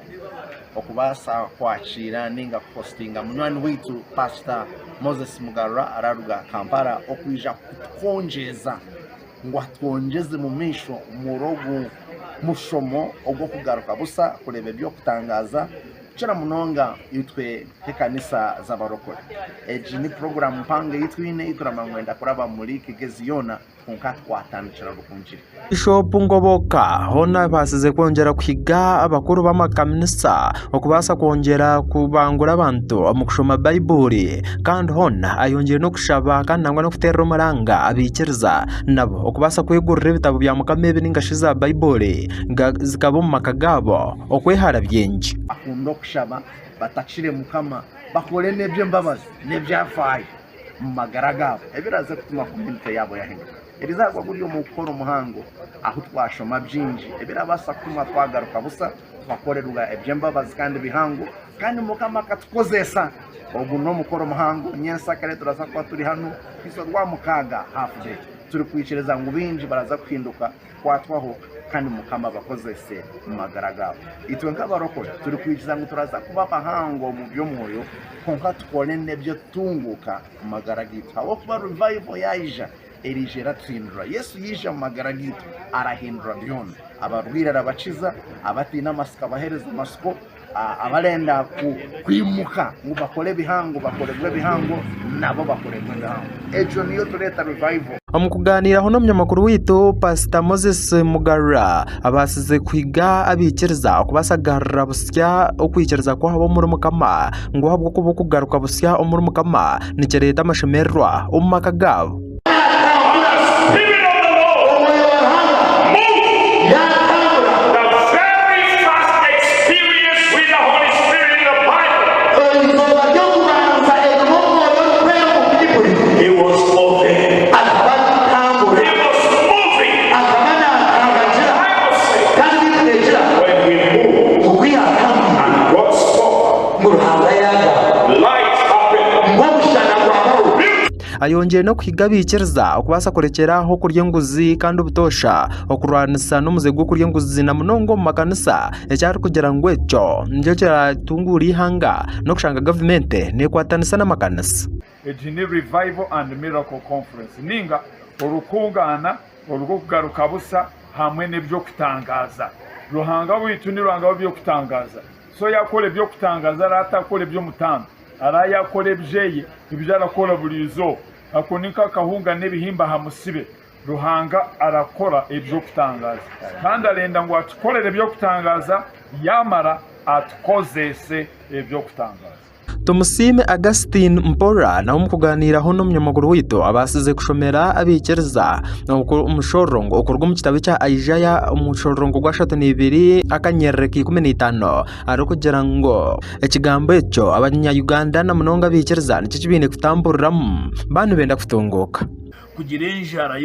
okubaasa kwakiira ninga kuhostinga munywani waitu Pastor Moses Mugarura araruga Kampala okwija kutukwongyeza ngu atwongyeze mu maisho muri ogu mushomo ogw'okugaruka busa kureeba eby'okutangaaza kukira munonga itwe nk'ekanisa z'abarokore. Egi ni puroguraamu mpango ei twine ei turamanya ngu kuraba muri Kigezi yoona. kwonka twatandikira Rukungiri. Bishop Ngoboka hoona abaasize kwongyera kuhiga abakuru b'amakanisa okubaasa kwongyera kubangura abantu omu kushoma Baiburi kandi hoona ayongyire n'okushaba kandi nangwa n'okuteerera omuranga abaikiriza nabo okubaasa kwegurira ebitabo bya Mukama ebi ninga shi za Baiburi zikaba omu maka gaabo okwehara bingi. Bakunda okushaba batakire Mukama, bakore n'eby'embabazi n'ebyafaayo. omu magara gaabo ebiraaze kutuma community yaabo yahinduka. Erizaagwa guri omu kukora omuhango ahu twashoma bingi ebirabaasa kutuma twagaruka busa tukakorerwa eby'embabazi kandi bihango kandi Mukama akatukozesa. Ogu n'omukoro muhango nyensakare turaza kuba turi hanu kuhitsya Orwamukaaga half day turikwikiriza ngu baingi baraza kuhinduka kukwatwaho kandi Mukama abakozese omu magara gaabo. Itwe nk'abarokore turikwikiriza ngu turaza kuba abahango omu by'omwoyo kwonka tukore n'eby'okutunguuka omu magara gaitu ahabw'okuba revival yaija eriija eratuhindura. Yesu yaija omu magara gaitu arahindura byona. Abarwaire arabakiza, abataine amatsiko abaheereza amatsiko, abarenda kwimuka ngu bakore ebihango bakorebwe ebihango nabo bakorebwe ebihango. Egyo niyo tureeta revival. Omu kugaaniiraho n'omunyamakuru waitu Pasita Moses Mugarura abaasize kuhiga abaikiriza okubaasa kugarura busya okwikiriza kwabo omuri Mukama ngu ahabw'okuba okugaruka busya omuri Mukama nikireeta amashemererwa omu maka gaabo. Ayongyeire n'okuhiga abaikiriza okubaasa kurekyera aho okurya enguzi kandi obutoosha okurwanisa n'omuze gw'okurya enguzi na munonga omu makanisa eki arikugira ngu ekyo nikyo kiratunguura eihanga n'okushanga gavumenti neekwatanisa n'amakanisa. Egi ni Revival and Miracle Conference ninga orukungaana orw'okugaruka busa hamwe n'eby'okutangaaza. Ruhanga waitu ni Ruhanga w'eby'okutangaaza. So yakora eby'okutangaaza araba atakora eby'omutaano. Araba yakora ebyeye ebi arakora buri izooba. Ako ni nk'akahunga n'ebihimba aha musibe. Ruhanga arakora eby'okutangaaza. Kandi arenda ngu atukorere eby'okutangaaza yamara atukozese eby'okutangaaza. Tumusiime Augustine Mpora nawe omu kugaaniiraho n'omunyamakuru waitu abaasize kushomera abaikiriza omushororongo okuruga omu kitabo ekya Isaiah omushororongo gw'ashatu n'eibiri akanyerere ka 15 arikugira ngu ekigambo ekyo abanya Uganda na munonga abaikiriza nikyo eki baine kutamburiramu baaba nibenda kutunguuka. Kugira enjara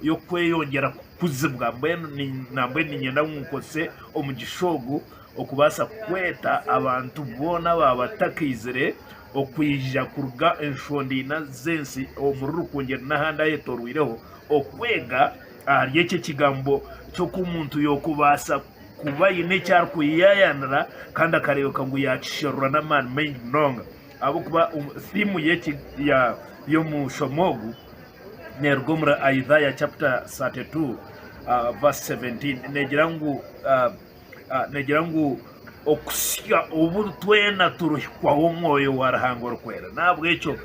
y'okweyongyera kukuzibwa mbwenu nambwenu niinyenda ngu nkozese omugisha ogu okubaasa kweta abantu boona abaaba batakaizire okwija kuruga enshonda ina z'ensi omuri Rukungiri n'ahandi ahetoroireho okwega ahari eki ekigambo ky'oku omuntu yookubaasa kuba aine eki arikuyayanira kandi akareebeka ngu yaakisherura n'amaani maingi munonga ahabw'okuba thiimu y'omushomo ogu neeruga omuri Isaiah chapter 32 verse 17 neegira ngu Neegira ngu okuhitsya obu twena turihikwaho Omwoyo wa Ruhanga Orikwera. N'ahabw'ekyo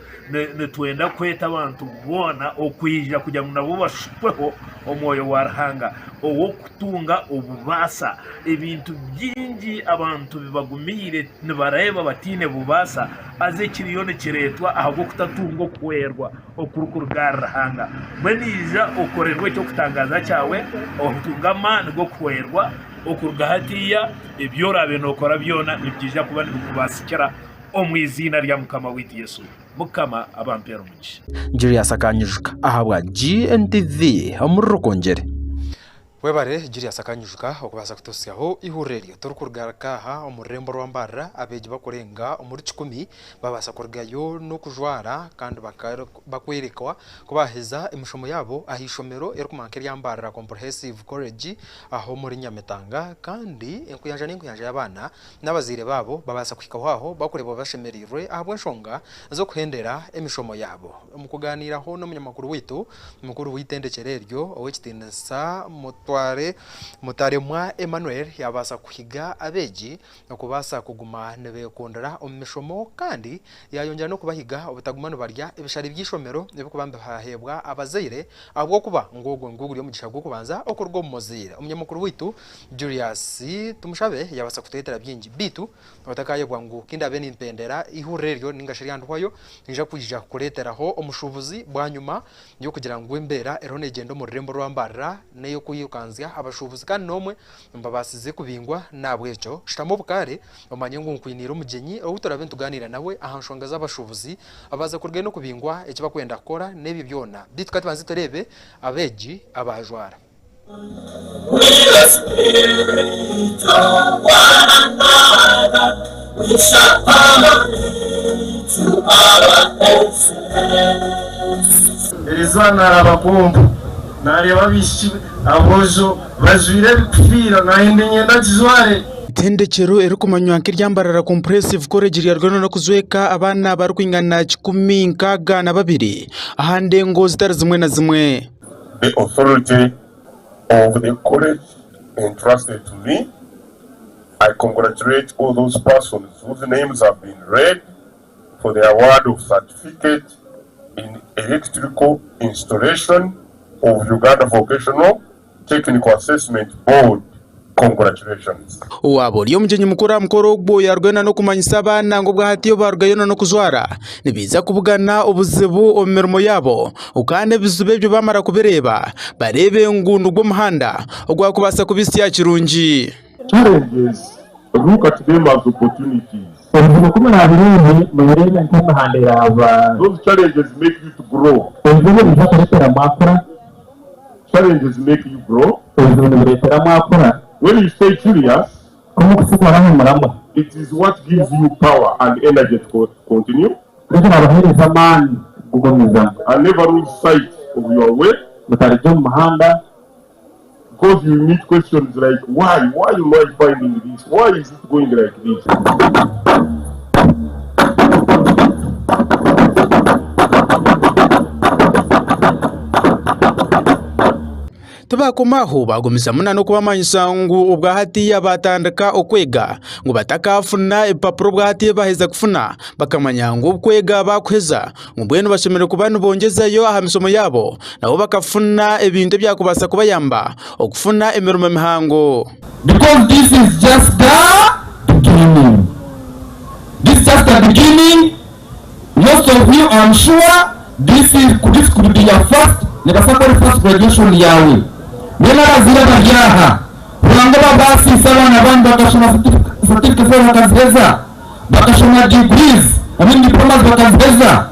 nitwenda kweta abantu boona okwija kugira ngu nabo bashukweho Omwoyo wa Ruhanga ow'okutunga obubaasa. Ebintu bingi abantu bibagumiire nibareeba bataine bubaasa, haza ekiriyo nikireetwa ahabw'okutatunga okuhwerwa okurikuruga ahari Ruhanga. Mbwenu ija okorerwe eky'okutangaaza kyawe, otunge amaani g'okuhwerwa okuruga hatiiya. Ebi oraabe nookora byona nibiija kuba nibikubaasikira omu iziina rya Mukama waitu Yesu. Mukama abampeere omugisha. Julius Akanyijuka ahabwa GNTV omuri Rukungiri. Webare Julius Akanyijuka okubaasa kutuhitsyaho eihuriro eryo. Turikurugaruka aha omu rurembo rwa Mbarara, abeegi bakurenga omuri kikumi babaasa kurugayo n'okujwara kandi bakwerekwa ku baaheza emishomo yaabo aha ishomero erikumanywa nk'erya Mbarara Comprehensive College aho omuri Nyamitanga kandi enkuyanja n'enkuyanja y'abaana n'abazaire baabo babaasa kuhikaho aho bakureebwa bashemereirwe ahabw'enshonga z'okuhendera emishomo yaabo. Omu kugaaniiraho n'omunyamakuru waitu, mukuru w'eitendekyero eryo, Ow'ekitiinisa Mutware Mutaremwa Emmanuel yaabaasa kuhiga abeegi okubaasa kuguma nibeekundira omu mishomo kandi yaayongyera n'okubahiga obutaguma nibarya ebishare by'eishomero ebirikuba nibibaheebwa abazaire ahabw'okuba ngu ogwo nigwo guri omugisha gw'okubanza okuruga omu muzaire. Omunyamakuru waitu Julius Tumushabe yaabaasa kutureetera bingi beitu Otakaayebwa ngu ku ndaabe nimpendera eihuriro eryo nainga shi eryanduhwayo, niinyija kwija kukureeteraho omushuubuzi bwanyima y'okugira ngu embeera eriho neegyenda omu rurembo rwa Mbarara n'ey'okwirukanzya abashuubuzi kandi n'omwe mbabaasize kubingwa. N'ahabw'ekyo shutama obukaare omanye ngu nkwiniire omugyenyi ou turaabe nitugaaniira nawe aha nshonga z'abashuubuzi abaaza kurugayo n'okubingwa eki barikwenda kukora n'ebyo byona. Beitu ka tubanze tureebe abeegi abaajwara. Erizooba naaraba kompu, naareeba abaishiki aboojo bajwaire ebikufiira, naayenda enyenda ngijware. Eitendekyero eririkumanywa nk'erya Mbarara Comprehensive College ryarugire n'okuzweka abaana barikwingana 162 aha ndengo zitari zimwe na zimwe. The authority of the college entrusted to me, I congratulate all those persons whose names have been read for the award of certificate in electrical installation of Uganda Vocational Technical Assessment Board. Congratulations. Owaaba ori omugyenyi mukuru aha mukoro ogwo yarugayo n'okumanyisa abaana ngu obwahati obu barugayo n'okujwara nibaija kubugana obuzibu omu mirimo yaabo kandi ebizibu ebyo baamara kubireeba bareebe ngu nigwo muhanda ogwakubaasa kubihitsya aha kirungi. Challenges, look at them as opportunities. Ebizibu ku muraabireebe, mubireebe nk'emihanda eraaba. Those challenges make you to grow. Ebizibu nibiija kureetera mwakura. Challenges make you grow. Ebizibu nibireetera mwakura. When you stay curious. Ku murikusigara aha muramwa. It is what gives you power and energy to continue. Nikyo kirabaheereza amaani kugumizamu. And never lose sight of your way. Mutarugya omu muhanda. Because you meet questions like why, why am I finding this, why is it going like this. Tibaakoma aho baagumizamu n'okubamanyisa ngu obwa hatiiya baatandika okwega ngu batakaafuna ebipapura obwa hatiiya baaheza kufuna bakamanya ngu okwega baakuheza ngu mbwenu bashemereire kuba nibongyezayo aha mishomo yaabo nabo bakafuna ebintu ebyakubaasa kubayamba okufuna emirimo mihango. Because this is just the beginning. This is just the beginning. Most of you, I'm sure, this is this could be your first, nibasa kuba eri first graduation yawe. Mbwenu abazaire abari aha, Ruhanga obabaasiise abaana banyu bakashoma certificates zaabo bakaziheza, bakashoma degrees, I mean diplomas bakaziheza.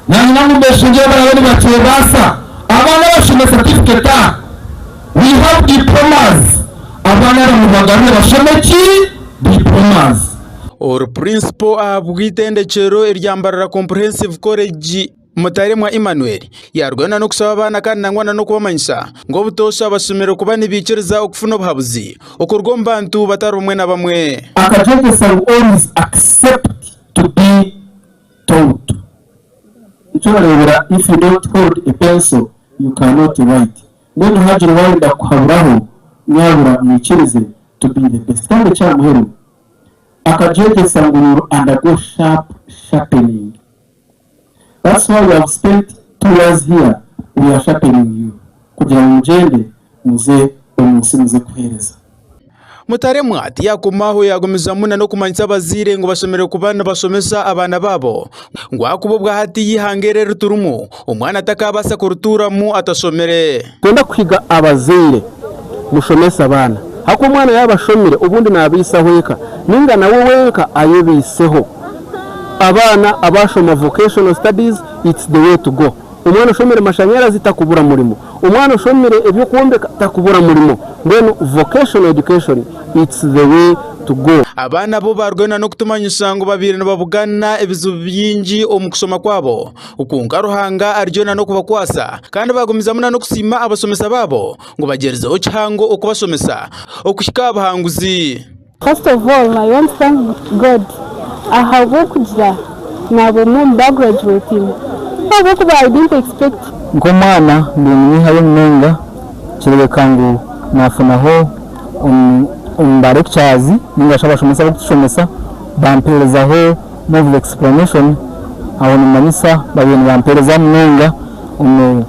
Nanye nangu mbeshengyera abarabe nibakyebaasa. Abaana abashome certificate aha, we have diplomas, abaana aba mubagarure bashome ki? Diplomas. Ori Principal ahabw'eitendekyero erya Mbarara Comprehensive College, Mutaremwa Emmanuel, yaarwana n'okushaba abaana kandi nangwa n'okubamanyisa ngu obutoosha bashemereire kuba nibaikiriza okufuna obuhabuzi okuruga omu bantu batari bamwe na bamwe. Akagyegyesa ngu always accept to be taught. Nikyo orareebera if you don't hold a pencil you cannot write. Mbwenu haagira owaayenda kukuhaburaho nyabura mwikirize to be the best. Kandi eky'aha muheru akagyegyesa ngu you will undergo sharp sharpening. That's why we have spent 2 years here we are sharpening you kugira ngu mugyende muze omu nsi muze kuheereza. Mutaremwa tiyakoma aho yagumizamu n'okumanyisa abazaire ngu bashemereire kuba nibashomesa abaana baabo ngu ahakuba obwa hati eihanga eri eriturimu omwana takabaasa kurituuramu atashomire. Twenda kuhiga abazaire mushomese abaana ahakuba omwana yaaba ashomire obundi naabaisaho eka ninga nawe wenka ayebaiseho. Abaana abashoma vocational studies it's the way to go. Omwana oshomire mashanyarazi takubura murimo, omwana oshomire eby'okwombeka takubura murimo mbwenu vocational education it's the way to go. Abaana bo baarwena n'okutumanyisa ngu babaire nibabugana ebizibu bingi omu kushoma kwabo kwonka Ruhanga ariyo n'okubakwasa kandi baagumizamu n'okusiima abashomesa baabo ngu bagyerizeho kihango okubashomesa okuhika aha buhanguzi. First of all, I want to thank God ahabw'okugira naaba omwe omu baagurajuwetinga ahabw'okuba I didn't expect. Nk'omwana mbwenu nyihayo munonga kireebeka ngu naafunaho omu ba lecturers ninga shi abashomesa abarikutushomesa bampeerezaho more of the explanation aho nimanyisa babaire nibampeereza munonga omu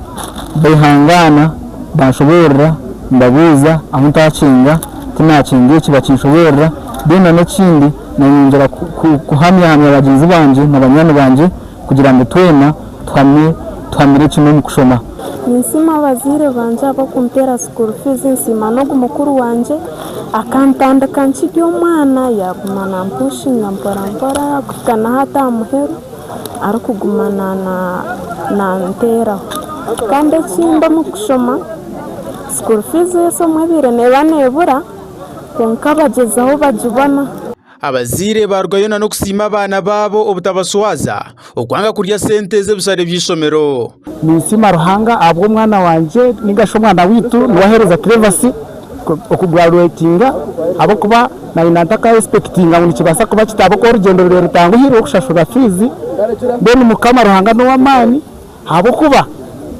baihangaana banshoboorora mbabuuza ahu ntakinga tinakinga eki bakinshoboorora then na n'ekindi nanyongyera kuhamyahamya bagyenzi bangye na banywani bangye kugira ngu twena tuhamye tuhamire kimwe omu kushoma. Ninsiima abazaire bangye ahabw'okumpeera school fees, nsiima n'ogu mukuru wangye akantandika nkiri omwana yaaguma nampushinga mpora mpora kuhika na hati aha muheru arikuguma nanteeraho. Kandi ekindi omu kushoma school fees y'eishomo ebaire neeba neebura kwonka bagyezaho bagibona. Abazaire baarugayo n'okusiima abaana baabo obutabashwaza okwanga kurya sente z'ebishare by'eishomero. Ninsiima Ruhanga ahabw'omwana wangye ninga shi omwana waitu niwe aheereza Clevis okuguraduwetinga ahabw'okuba naanye nantaka esipekitinga ngu nikibaasa kuba kita ahabw'okuba orugyendo ruriire rutanguhire okushashura fiizi mbwenu Mukama Ruhanga n'ow'amaani ahabw'okuba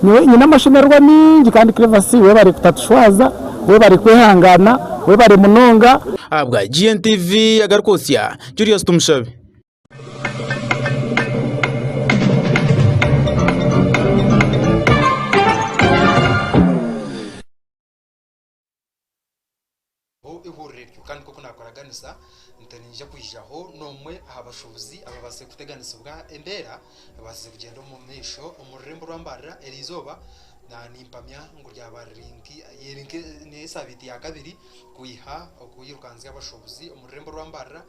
nyowe nyine amashemererwa mingi kandi Clevis webare kutatushwaza, webare kwehangaana, webare munonga. Ahabwa GNTV agarikwotsya, Julius Tumushabe. Ihuriro eryo kandi nk'oku naakoraganisa nti niinyija kwijaho n'omwe aha bashuubuzi ababaasize kuteganisibwa embeera ababaasize kugyenda omu maisho omu rurembo rwa Mbarara eri izooba nimpamya ngu ryaba riri n'esaabiiti ya kabiri kwiha okwirukanzya abashuubuzi omu rurembo rwa Mbarara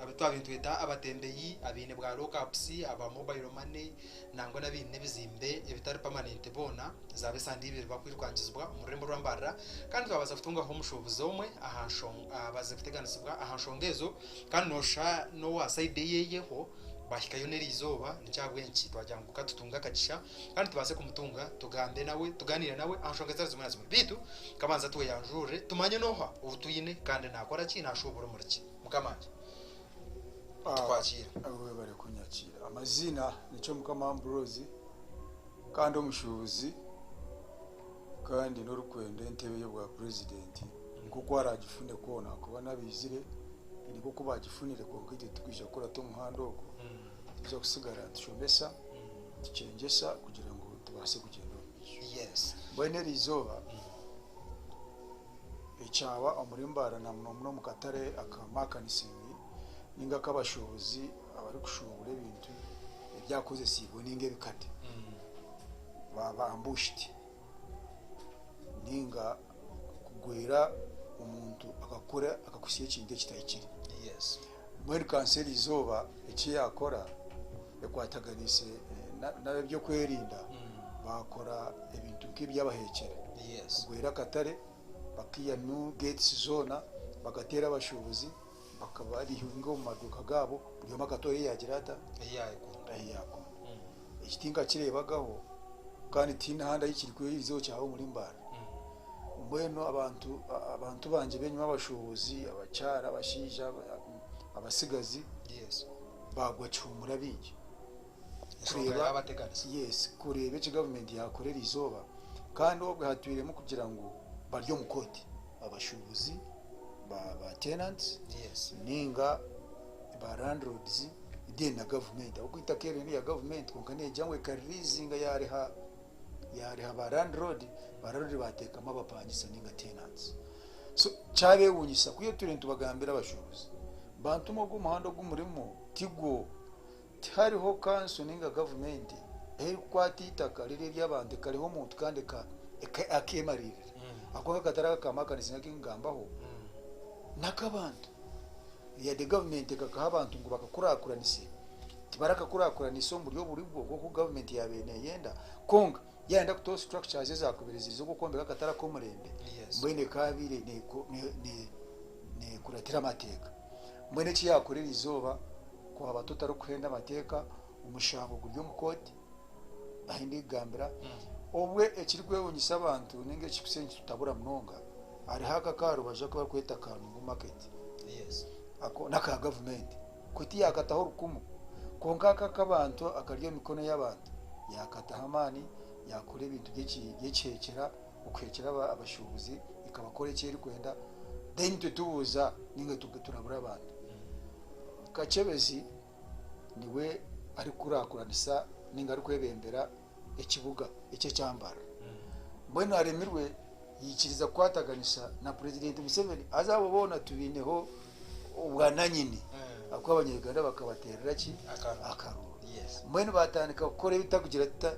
abu twabaire nitweta abatembeyi abaine bwa lookapusi aba mobile money nangwa n'abaine ebizimbe ebitari pamanenti boona zaaba esande ibiri barikwirukangizibwa omu rurembo rwa Mbarara kandi twabaasa kutungaho omushuubuzi omwe aha nshonga abaasize kuteganisibwa aha nshonga ezo kandi nooshusha n'owa sayidi eyeeyeho baahikayo n'eriizooba nikyo ahabw'enki twagira ngu ka tutunge akagisha kandi tubaase kumutunga tugambe nawe tugaaniire nawe aha nshonga ezitari zimwe na zimwe beitu kabanza tweyanjurire tumanye n'oha ou twine kandi naakora ki naashuubura omuri ki mukama wangye tukwakiire. Webare kunyakiira. Amaziina ni Kyomukama Ambrose kandi omushuubuzi. Kandi n'orikwenda entebe y'obwa purezidenti nk'oku araagifune kwona ahakuba n'abaizire nikwo oku baagifunire kwonka itwe titurikwija kukurata omuhanda ogwo. Nitwija kusigara nitushomesa, tukyengyesa kugira ngu tubaase kugyenda omu maisho. Mbwenu eri izooba ekyaba omuri Mbarara na muno muno omu katare aka Mark and Singh ninga ak'abashuubuzi abarikushuubura ebintu ebyakozesiibwe ninga ebikade baaba ambushed. Ninga kugwera omuntu akakora akakutsya ekintu ekitahikire. Mbwenu kanso eri izooba eki yaakora ekwataganiise n'ab'ebyokwerinda baakora ebintu nk'ebyabahekyera kugwera akatare bakaihamu gates zoona bakateera abashuubuzi bakabahinga omu maduuka gaabo buri omwe akatoora ei yaagira ata? Ei yaakunda. Eki tinkakireebagaho kandi tihaine ahandi ahu kirikweirizaho kyaba omuri Mbarara. Mbwenu abantu abantu bangye b'enyima abashuubuzi, abakyara, abashaija, abatsigazi baagwa kihuumura baingi kureeba yes kureeba eki gavumenti yaakora eriizooba kandi obwe hatwiremu kugira ngu bari omu kooti abashuubuzi ba tenants ninga ba landlords then na gavumenti ahabw'okuba eitaka eryo nerya gavumenti kwonka negira ngu ekaririizinga yariha yariha ba landlord, ba landlord bateekamu abapangisa ninga tenants. So kyabewunyisa ku turiyo nitubagambira abashuubuzi bantu mwe ogu omuhanda ogu murimu tigwo, tihariho kanso ninga gavumenti erikukwata eitaka riri ery'abantu ekariha omuntu kandi akemariirira ahabw'okuba akatare aka ka Mark and Singh akinkugambaho n'akabantu. Yade gavumenti ekakaha abantu ngu bakakurakuranise, tibarakakurakuranise omu buryo oburi bwo nk'oku gavumenti yaabaire neeyenda. Kwonka yaayenda kutaho structures ezaakubaire ziri ez'okwombeka akatare ak'omurembe, mbwenu ekaabaire neekuratira amateeka. Mbwenu eki yaakora eriizooba, kwaba totarikuhenda amateeka, omushango guri omu kooti, ahu ndikugambira, obwe ekirikwewunyisa abantu ninga ekirikutsya nikitutabura munonga, hariho aka akaha rubaju aku barikweta Kanungu market, ako n'aka gavumenti, kwo tiyakataho orukumu, kwonka aka ak'abantu akari omu mikono y'abantu, yakataho amaani, yakora ebintu by'ekihekyera, okuhekyera abashuubuzi ekabakora eki erikwenda, then itwe tubuuza ninga turabura abantu. Kakyebezi. niwe arikukurakuranisa ninga arikwebembera ekibuga eki ekya Mbarara. Mbwenu aremirwe yaikiriza kukwataganisa na Purezidenti Museveni haza abo boona tubaineho obwananyini ahakuba abanya-Uganda bakabateerera ki? Akaruuru. Mbwenu baatandika kukora ebitakugira tuta?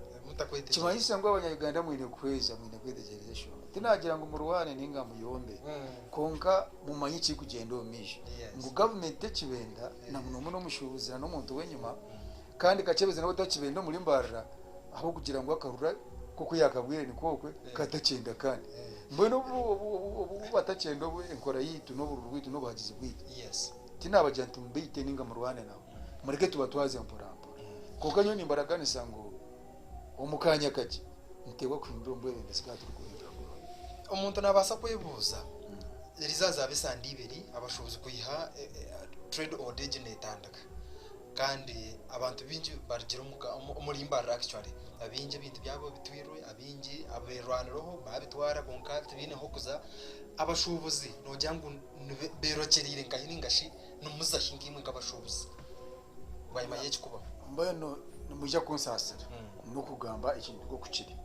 Kimanyisa ngu abanya-Uganda mwine kuhweza, mwine kwetegyereza enshonga. Tinagira ngu murwane ninga muyombe kwonka mumanye ekirikugyenda omu maisho ngu gavumenti tekibenda na muno muno omushuubuzi na n'omuntu w'enyima kandi Kakyebezi nawe takibenda omuri Mbarara ahabw'okugira ngu akarura nk'oku yaakabwire nikwo okwe katakyenda kandi mbwenu obu batakyenda obu enkora yaitu n'obururu bwaitu n'obuhagizi bwaitu tinabagira nti mubaite ninga murwane nabo mureke tubatwaze mpora mpora kwonka nyowe nimbaraganisa ngu omu kaanya kakye nituteebwa kuhindura omu bwebembezi kandi turikuhindura kurungi. Omuntu naabaasa kwebuuza, Eri zaaba esande ibiri abashuubuzi kwiha trade order egi neetandika kandi abantu baingi barugire omuri Mbarara actually abaingi ebintu byabo bitwirwe, abaingi abeerwanireho baabitwara kwonka tibaine h'okuza. Abashuubuzi noogira ngu beerokyereire nkahi nainga shi nimuza hi nkaimwe nk'abashuubuzi bwanyima y'eki kubaho? Mbwenu nimwija kunsaasira n'okugamba ekintu nk'oku kiri.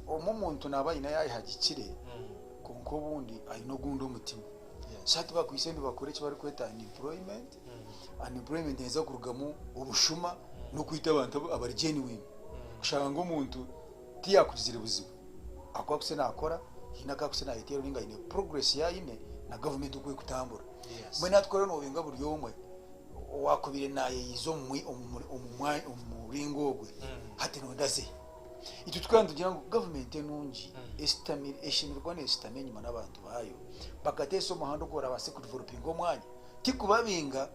Omwe omuntu naaba aine ayehagikire kwonka obundi aine ogundi omutima. So hati bakwaitse nibakora eki barikweta unemployment, unemployment neeza kurugamu obushuma n'okwita abantu abari genuine. Kushanga omuntu tiyakugizire buzibu ahakuba akwaitse naakora haine aku akwaitse naayeteeraho nainga haine progress ei aine na gavumenti oku erikutambura. Mbwenu hati ku orikuba noobinga buri omwe owaakubaire naayeyiza omu muringo ogwe hati noyenda aze hi? Itwe tukaba nitugira ngu gavumenti enungi esitamire eshemereire kuba neeshutama enyima n'abantu baayo bakateesa omuhanda ogu barabaase kudevelopinga omwanya. Tikubabinga,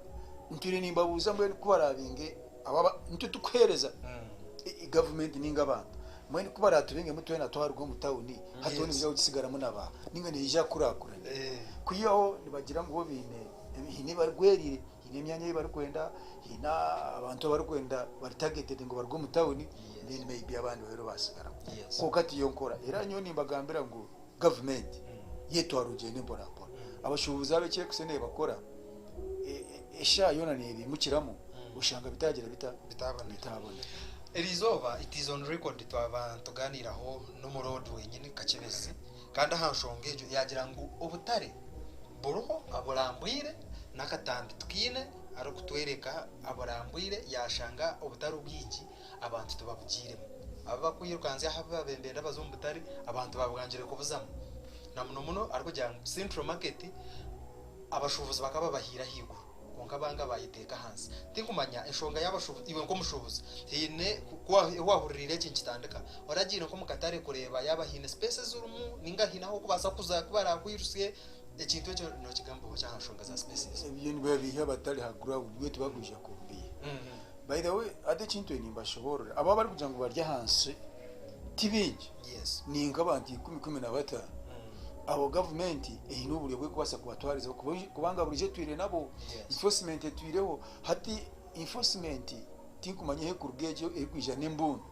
ntwire nimbabuuza mbwenu ku baraabinge abo aba nitwe turikuheereza gavumenti nainga abantu, mbwenu ku baraatubingemu twena twaruga omu tawuni hati hoona nibaija kutsigaramu na baaha? Nainga neija kukurakurana? Kwihaho nibagira ngu bo baine haine ebi barigweriire. Haine emyanya ei barikwenda, haine abantu abarikwenda bari targeted ngu baruge omu tawuni then maybe abandi babe basigaraho. Kwonka tiyo nkora. Era nyowe nimbagambira ngu gavumenti yetwara ogyende mpora mpora. Abashuubuzi abo eki erikusa neebakora, eshaaha yoona neebaimukiramu oshanga bitaagira bita? Bitaabonera. Eriizooba it is on record twaba nitugaaniiraho n'omuroodi wenyini Kakyebezi kandi aha nshonga egyo yaagira ngu obutare buriho aburambwire n'akatambi tukaine arikutworeka aburambwire yaashanga obutare obwingi abantu tibabugiiremu. Abu barikwirukanzya aha abu babembenda baza omu butare abantu babwangire kubuzamu na muno muno arikugira ngu Central Market abashuubuzi bakaba babahaire ahaiguru kwonka banga bayeteeka ahansi. Tinkumanya enshonga y'abashuubuzi iwe nk'omushuubuzi haine ku waahuririire eki nikitandika oragiire nk'omu katare kureeba yaaba haine space ezirimu ninga haine ahu orikubaasa kuza ku baraakwirusye ekintu ekyo nookigambaho ki aha nshonga za spaces? Ebyo nibabiiha abatari ha ground beitu tibakwija kubiiha. By the way hati ekintu nimbashoboorora abo abarikugira ngu bari ahansi ti baingi ni nk'abantu ikumi 15 abo gavumenti eine oburyo obu erikubaasa kubatwarizaho kubanga burijo etwire nabo enforcement etwireho hati enforcement tinkumanya ahu erikuruga egyo erikwija n'embundu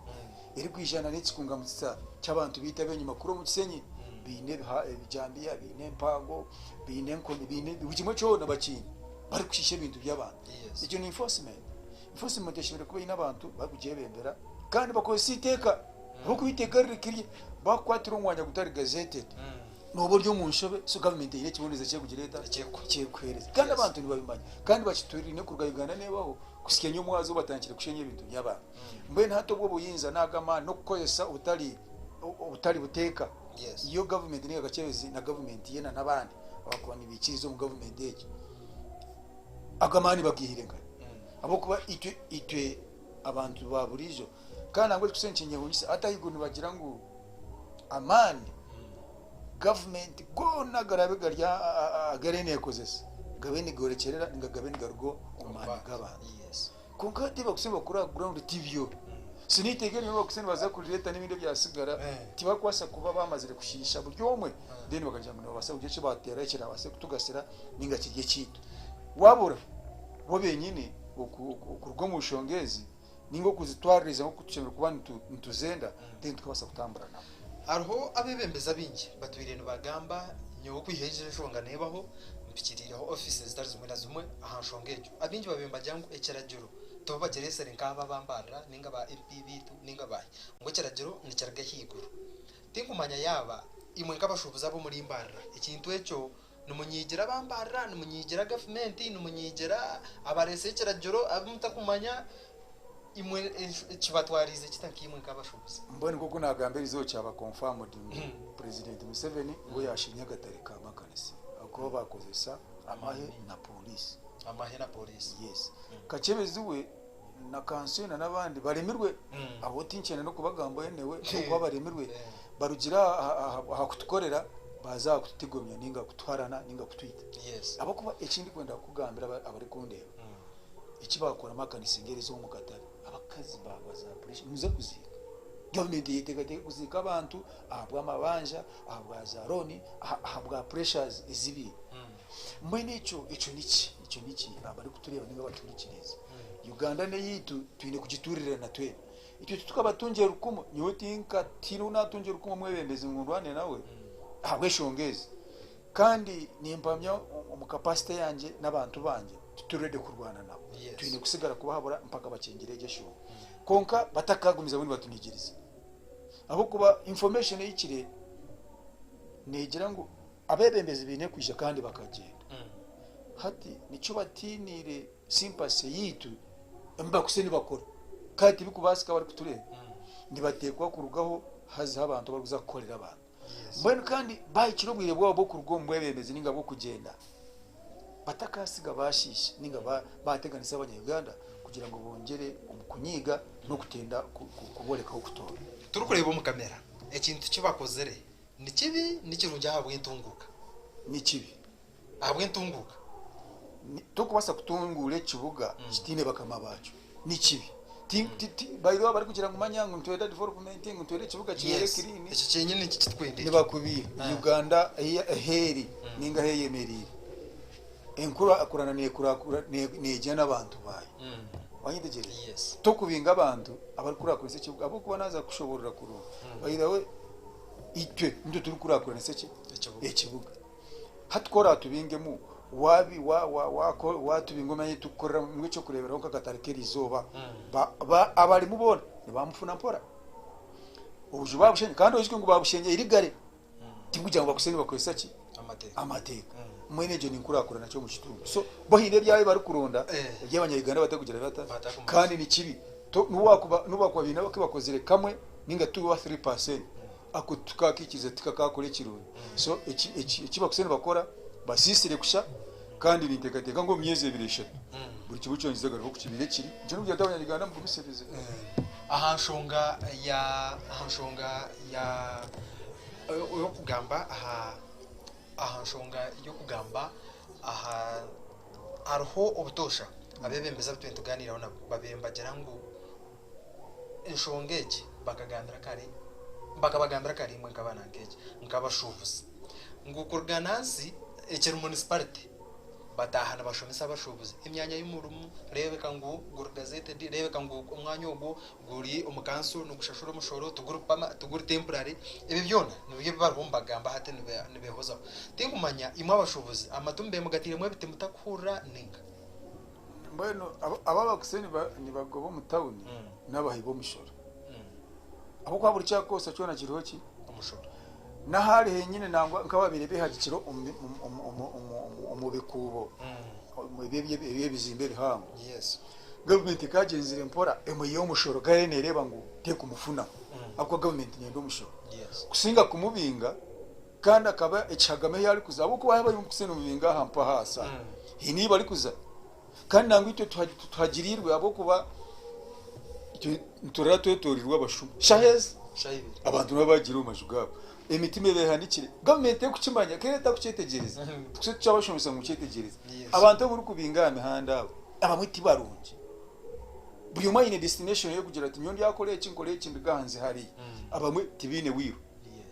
erikwija n'ekikunga mutsitsa ky'abantu beitu ab'enyima kuri omu Kisenyi baine ebijambiya baine empango baine enkoni baine buri kimwe kyona bakiine barikushiisha ebintu by'abantu egyo ni enforcement. Enforcement eshemereire kuba eine abantu barikugyebembera kandi bakozesa eiteeka ahabw'okuba eiteeka ririkirye bakukwatira omu mwanya gutari gazetted nooba ori omu nshobe so gavumenti eine ekibonerezo eki erikugira eta eki erikuheereza kandi abantu nibabimanya kandi bakituriire kuruga Uganda neebaho kuhitsya nyomwazi obu batandikire kushenya ebintu by'abantu. Mbwenu hati obwo obuyinza n'ago amaani n'okukozesa obutari obutari buteeka yo gavumenti ninga Kakyebezi na gavumenti ye na n'abandi abakuba nibaikiriza omu gavumenti egi ago amaani bagaihire nkahi? Ahabw'okuba itwe itwe abantu ba buriijo kandi nangwa ekikusa nikinyewunyisa hati ahaiguru nibagira ngu amaani gavumenti goona garaabe gari agu eriyo neekozesa gabe nigorekyerera ninga gabe nigaruga omu maani g'abantu. Kwonka hati ebi barikuza nibakora aha ground tibyo. So n'eiteeka erimwe barikuza nibaza kurireeta n'ebindi ebyasigara tibarikubaasa kuba baamazire kushiisha buri omwe then bakagira ngu nibabaasa kugira eki baateeraho ekiraabaase kutugasira ninga kiri ekyaitu. Wabura bo benyini okuruga omu nshonga ezi ninga okuzitwaririza nk'oku tushemereire kuba nituzenda then tukabaasa kutambura nabo. Hariho abeebembezi abaingi batwire nibagamba nyowe okwiha egi enshonga neebaho mpikiriireho ofiisi zitari zimwe na zimwe aha nshonga egyo. Abaingi babaire nibagira ngu ekiragiro tibo bakireetsire nk'abo abambarira ninga ba MP baitu ninga baahi ngu ekiragiro nikiruga ahaiguru. Tinkumanya yaaba imwe nk'abashuubuzi ab'omuri Mbarara ekintu ekyo Nimunyigira abambarira, nimunyigira gavumenti, nimunyigira abareetsire ekiragiro abu mutakumanya, imwe kibatwariize kita nkaimwe nk'abashuubuzi? Mbwenu nk'oku naagamba erizooba kyaba confirmed ngu Purezidenti Museveni niwe yaashinya akatare ka Makanisa ahakuba baakozesa amahe na pooriisi. Amahe na pooriisi. Yes. Kakyebezi we na Kanswena n'abandi baremirwe, abo tinkyenda n'okubagambaho anyway ahabw'okuba baremirwe, barugire aha kutukorera baaza aha kututigomya nainga kutuharana nainga kutwita. Ahabw'okuba eki ndikwenda kukugambira abarikundeeba, eki baakora makanisa engeri ez'omu katare, abakazi baagwa za puresha nimuza kuziika. Gavumenti eyeteekateeka kuziika abantu ahabw'amabanja, ahabwa za looni, ahabwa pureshazi ezi baine. Mbwenu ekyo ekyo niki? Ekyo niki? Abarikutureeba nainga abatuhurikiriize. Uganda n'eyaitu twine kugituurirana twena. Itwe titukabatungira rukumu, nyowe tinka tihaine ou naatungira rukumu omwebembezi ngu ndwane nawe ahabw'enshonga ezi. Kandi nimpamya omu capacity yangye n'abantu bangye tituri ready kurwana nabo. Twine kusigara kubahabura mpaka bakyengire egyo eshonga. Kwonka batakagumizamu nibatunigiriza. Ahabw'okuba information ehikire neegira ngu Abeebembezi baine kwija kandi bakagyenda. Hati nikyo batiiniire sympathy yaitu ebi barikutsya nibakora. Kandi tibikubaasika barikutureeba. Nibateekwa kurugaho hazeho abantu abarikuza kukorera abantu. Mbwenu kandi baahikire obwire bwabo bw'okuruga omu bwebembezi nainga bw'okugyenda, batakaasiga baashiisha nainga baateganisa Abanya-Uganda kugira ngu bongyere omu kunyiiga n'okutenda kubooreka ah'okutoora. Turikureeba omu kamera ekintu ki bakozire Ni kibi ni kirungi ahabw'entunguuka? Ni kibi. Ahabw'entunguuka? Tokubaasa kutunguura ekibuga kitaine bakama baakyo. Ni kibi. By the way abarikugira ngu manya ngu nitwenda development ngu nitwenda ekibuga kibeere clean. Ekyo kyenyini nikyo kitwenda ekyo. Nibakubiiha. Uganda ahu eri ninga ahu eyemereire. Enkurakurana neekurakurana neegya n'abantu baayo. Wanyetegyereza? Tokubinga abantu abarikukurakuranisa ekibuga ahabw'okuba naaza kukushoboorora kurungi. By the way, itwe nitwe turikukurakuranisa eki? Ekibuga. Hati ku oraatubingemu, waabi wa wa waako waatubinga omu myanya ei turikukoreramu, nk'eky'okureeberaho nk'akatare k'eriizooba, ba ba abarimu boona nibamufuna mpora. Obuju baabushenye kandi oijuke ngu baabushenye irigare. Tikugira ngu bakutsire nibakozesa ki? Amateeka. Mbwenu egyo ninkurakurana ki omu kitundu? So bo haine ebyabo ebi barikuronda ebi abanya-Uganda batakugira bata? Kandi ni kibi. N'obu wakuba n'obu bakuba baine aku bakozire kamwe ninga two oba 3% ako tukakikiriza tikakakora ekirungi. So eki eki eki bakutsire nibakora basiisire kusha kandi ninteekateeka ngu omu myezi ebiri eshatu buri kimwe kyona nikiza kugaruka oku kibaire kiri. Nikyo ndikugira nti abanya-Uganda mugumisirize. Aha nshonga ya aha nshonga ya Ey'okugamba aha aha nshonga y'okugamba aha hariho obutoosha abeebembezi abu turiyo nitugaaniiraho nabo babaire nibagira ngu enshonga egi bakagambira kare bakabagambira kare imwe nk'abaana nk'egi nk'abashuubuzi ngu kuruga nansi ekiri munisiparite Bataaha nibashomesa abashuubuzi emyanya y'omurimo, reebeka ngu guri gazetted, reebeka ngu omwanya ogwo guri omu kanso nigushashura omushoro tiguri temporary. Ebyo byona nibyo ebi bariho nibagamba hati nibeehozaho. Tinkumanya imwe abashuubuzi amatu mube mugatairemu ebiti mutakuhurira nainga? Mbwenu abo abakutsire nibagoba omu tawuni n'abahi b'omushoro. Ahabw'okuba buri kyakukozesa kyona kiriho ki? Omushoro. N'ahaari henyine nangwa nk'ababaire behagikire omu bikuubo eby'ebizimbe ebihango, gavumenti ekagyenzire mpora emwiheho omushoro ka eriyo nereeba ngu tekumufunaho ahabw'okuba gavumenti neyenda omushoro kusinga kumubinga kandi akaba ekihagama ahu arikuza ahabw'okuba yaaba arikuza nomubinga aha mpaha aha saaha haine ahu barikuza kandi nangwa itwe tuhagirirwe ahabw'okuba itwe niturara twetoreirwe abashuma shaaha ezi abantu nibaba bagiire omu maju gaabo emitima eba ehanikire gavumenti erikukimanya keera etakukyetegyereza tukuse tukyabashomesa ngu mukyetegyereze abantu abu orikubinga aha mihanda abo abamwe tibarungi buri omwe aine destination y'okugira ati nyowe ndyakora eki nkore eki nduge aha nze hariya abamwe tibaine will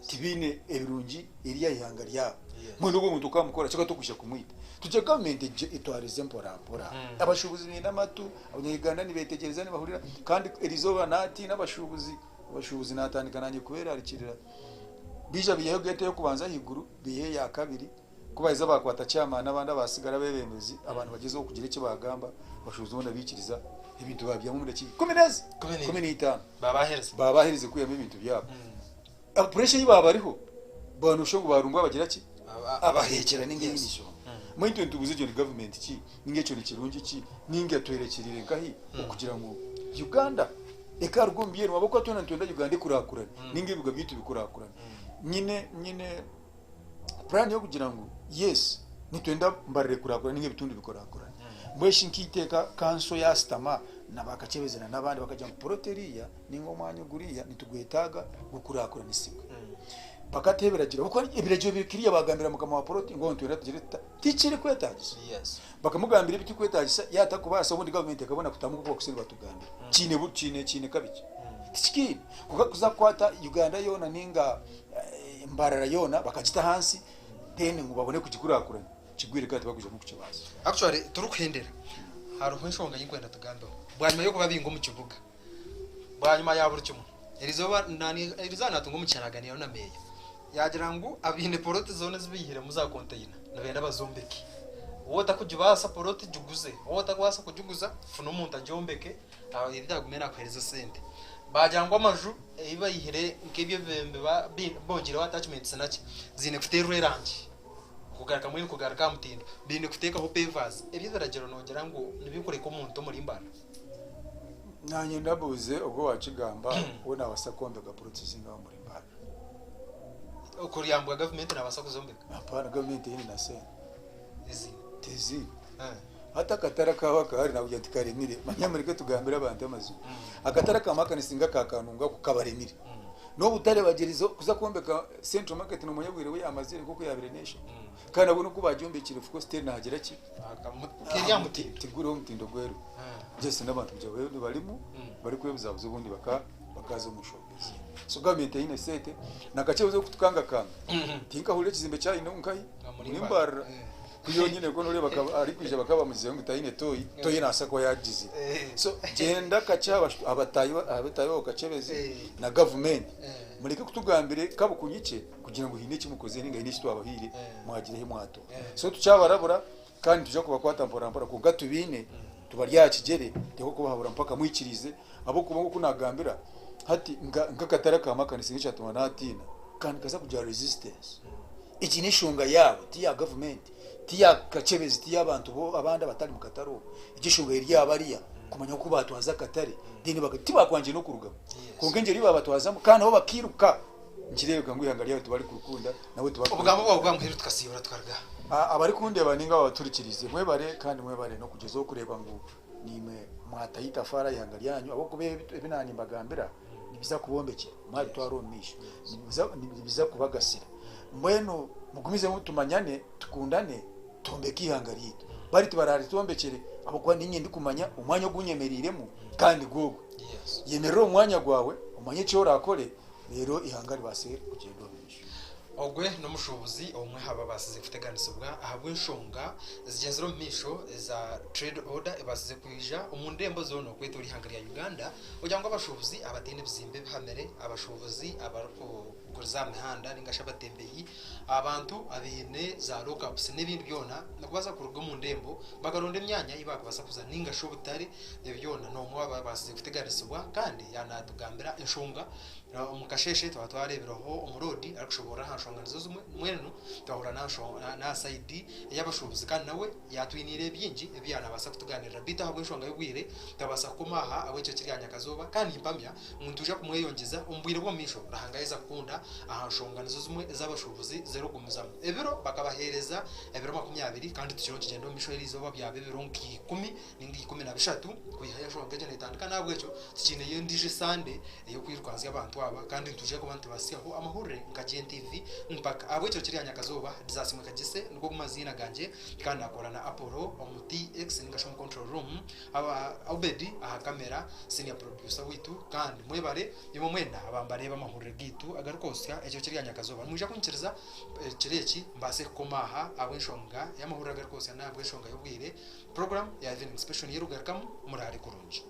tibaine ebirungi eri aha ihanga ryabo. Mbwenu ogwo muntu okamukora ki tokwija kumwita? Tugire gavumenti egye etwarize mpora mpora. Abashuubuzi baine amatu, abanya-Uganda nibeetegyereza nibahurira kandi eriizooba naatiina abashuubuzi, abashuubuzi naatandika naanye kubeerarikirira. Baija baihayo geeti ey'okubanza ahaiguru, baihayo eya kabiri, ku baaheza baakwata chairman n'abandi abaatsigara abeebembezi, abantu bagyezeho kugira eki baagamba, abashuubuzi boona baikiriza, ebintu baabyihamu omu dakiika ikumi n'ezi? 15. Baaba baaherize kwihamu ebintu byabo. Puresha ei baabariho boona nooshusha ngu baarungwa abagira ki? Abaheekyera nainga eyindi nshonga. Mbwenu itwe nitubuuza egyo ni gavumenti ki? Nainga ekyo ni kirungi ki? Nainga twerekyereire nkahi okugira ngu Uganda ekaaruga omu byerema ahabw'okuba twena nitwenda Uganda ekurakurane nainga ebibuga byaitu bikurakurane. Nyine nyine puraani y'okugira ngu yes nitwenda Mbarara ekurakurane nainga ebitundu bikurakurane. Mbwenu shi nk'eiteeka kanso yaashutama na baakakyebezi na n'abandi bakagira ngu puroti eriiya Ninga omwanya oguriya nitugwetaaga gukurakuranisibwe. Bakataho ebiragiro ahabw'okuba ebiragiro biri kiriya bagambira mukama wa poloti ngu nitwenda tugire tuta tikirikwetagisa. Bakamugambira ebiturikwetagisa yatakubaasa obundi gavumenti ekabona kutamu nk'oku bakutsire nibatugambira. Kiine kiine kiine kabi ki? Tikikiine. Kwonka kuza kukwata Uganda yoona ninga Mbarara yoona bakagita ahansi then ngu babone kugikurakuranya kigwire kandi tibakwija n'okukibaasa. Actually turikuhendera hariho enshonga ei nkwenda tugambeho bwanyima y'okubabinga omu kibuga. Bwanyima ya buri kimwe, erizooba erizooba naatunga omugisha naaganiiraho na meeya, yaagira ngu abaine poloti zoona ezi baihiremu za konteyina nibenda bazombeke. Waaba otarikugibaasa poloti giguze, waaba otarikubaasa kugiguza funa omuntu agyombeke either agume naakuheereza sente. Baagira ngu amaju ei baihire nk'eby'ebibembe bongyireho attachments nakye, ziine kuteerwa erangi kugaruka mbwenu kugaruka aha mutindo. Baine kuteekaho pavers. Ebyo ebiragiro noogira ngu nibyo kureka omuntu omuri Mbarara? Nanye ndabuuze ogwo owakigamba we nabaasa kwombeka plots zingahi omuri Mbarara? Okuyambwa gavumenti nabaasa kuzombeka? Hapana gavumenti teyine na sente. Eziine. Teziine. Hati akatare akaho akahari nakugira nti karemire manya mureke tugambire abantu amazima. Akatare aka Makani singa aka Kanungu ako kabaremire. Nobutare bagyerizeho kuza kwombeka Central Market nomanya obwire buyamazire nkoku yabire nesha. Kandi nabwo noku bagyombekire of course tenagira ki? Tiguriho omutindo gweru. Just n'abantu kugira babe barimu barikwebuzabuza obundi bakaza omu nshonga ezindi. So gavumenti eine sente nakakye buza kutukangakanga. Tinkahurira ekizimbe kyaine nkahi? Omuri Mbarara. Ku yonyine ku noreeba arikwija bakaba bamugizire ngu taine toyi, toyi nabaasa kuba yagizire. So gyenda kakye aha bataahi baawe Kakyebezi na gavumenti mureke kutugambira kabukunyikye kugira ngu haine eki mukozire ninga haine eki twabahaire mwagira ahi mwatoha. So tukyabarabura kandi nitwija kubakwata mpora mpora kwonka tubaine tubari aha kigyere niteekwa kubahabura mpaka mwikiriize ahabw'okuba nk'oku naagambira hati nk'akatare aka Makanisa ekyatuma naatiina kandi nikaza kugira resistance. Egi n'enshonga yaabo ti ya gavumenti, ti ya Kakyebezi, ti y'abantu bo abandi abatari mu katare omu. Egi enshonga eri aha bariya kumanya oku baatwaza akatare then tibakwangire n'okurugamu. Kwonka engyero ei baabatwazamu kandi nabo bakairuka nikireebeka ngu eihanga ryabo tibarikurikunda nabo Obugambo bwawe bwa muheru tukasiibura tukaruga aha. Abarikundeeba ninga ababaturikiriize mwebare kandi mwebare n'okugyezaho kureeba ngu Naimwe mwataho itafaari aha ihanga ryanyu, ahabw'okuba ebi naanimbagambira nibiza kubombekyera, mwabitwara omu maisho, nibiza kubagasira. Mbwenu mugumizemu tumanyane, tukundane, twombeke eihanga ryaitu. Bari tibaraaritombekyere ahabw'okuba niinye ndikumanya omwanya ogu nyemereiremu kandi nigwo ogu. Yemerera omu mwanya gwawe, omanye eki oraakore, reero eihanga ribaase kugyenda omu maisho. Ogwe n'omushuubuzi omwe aha babaasize kuteganisibwa ahabw'enshonga zigyenzire omu maisho eza Trade Order ebaasize kwija omu ndembo zoona okwetoora eihanga rya Uganda kugira ngu abashuubuzi abataine ebizimbe bihamire, abashuubuzi abarikuguriza aha mihanda ninga shi abatembeyi, abantu abaine za lockups n'ebindi byona nikubaasa kuruga omu ndembo bakaronda emyanya ei baakubaasa kuza ninga shi obutare ebyo byona n'omwe aha babaasize kuteganisibwa kandi yaaba naatugambira enshonga Omu kasheeshe twaba twareebireho omuroodi arikushoboorora aha nshonga nizo zimwe, mbwenu twahurira n'aha sayidi ey'abashuubuzi kandi nawe yaatwiniire bingi ebi yaaba naabaasa kutugaaniirira. Beitu ahabw'enshonga y'obwire twabaasa kukoma aha ahabw'ekiro kiri aha nyakazooba kandi nimpamya ngu nitwija kumweyongyeza omu bwire bw'omu maisho Ruhanga yaija kukunda aha nshonga nizo zimwe ez'abashuubuzi zirikugumizamu. Ebiro bakabaheereza ebiro 20 kandi tukiriho nitugyenda omu maisho eriizooba byaba ebiro nka ikumi ninga 13 kwihayo enshonga egyo neetandika n'ahabw'ekyo tukiineyo endiijo esande ey'okwirukanzya abantu aba kandi nitwija kuba nitubahitsyaho amahurire nka GNTV mpaka ahabw'ekiro kiri aha nyakazooba Dizasimwe Kagyese nigwo ogu maziina gangye kandi naakora na Apollo omu TX ninga shi omu control room aba Obedi aha camera senior producer waitu kandi mwebare imwe mwena abambareeba amahurire gaitu agarikwotsya ekiro kiri aha nyakazooba nimwija kunyikiriza ekiro eki mbaase kukoma aha ahabw'enshonga y'amahurire agarikwotsya n'ahabw'enshonga y'obwire program ya evening special niyo erikugarukamu muraare kurungi.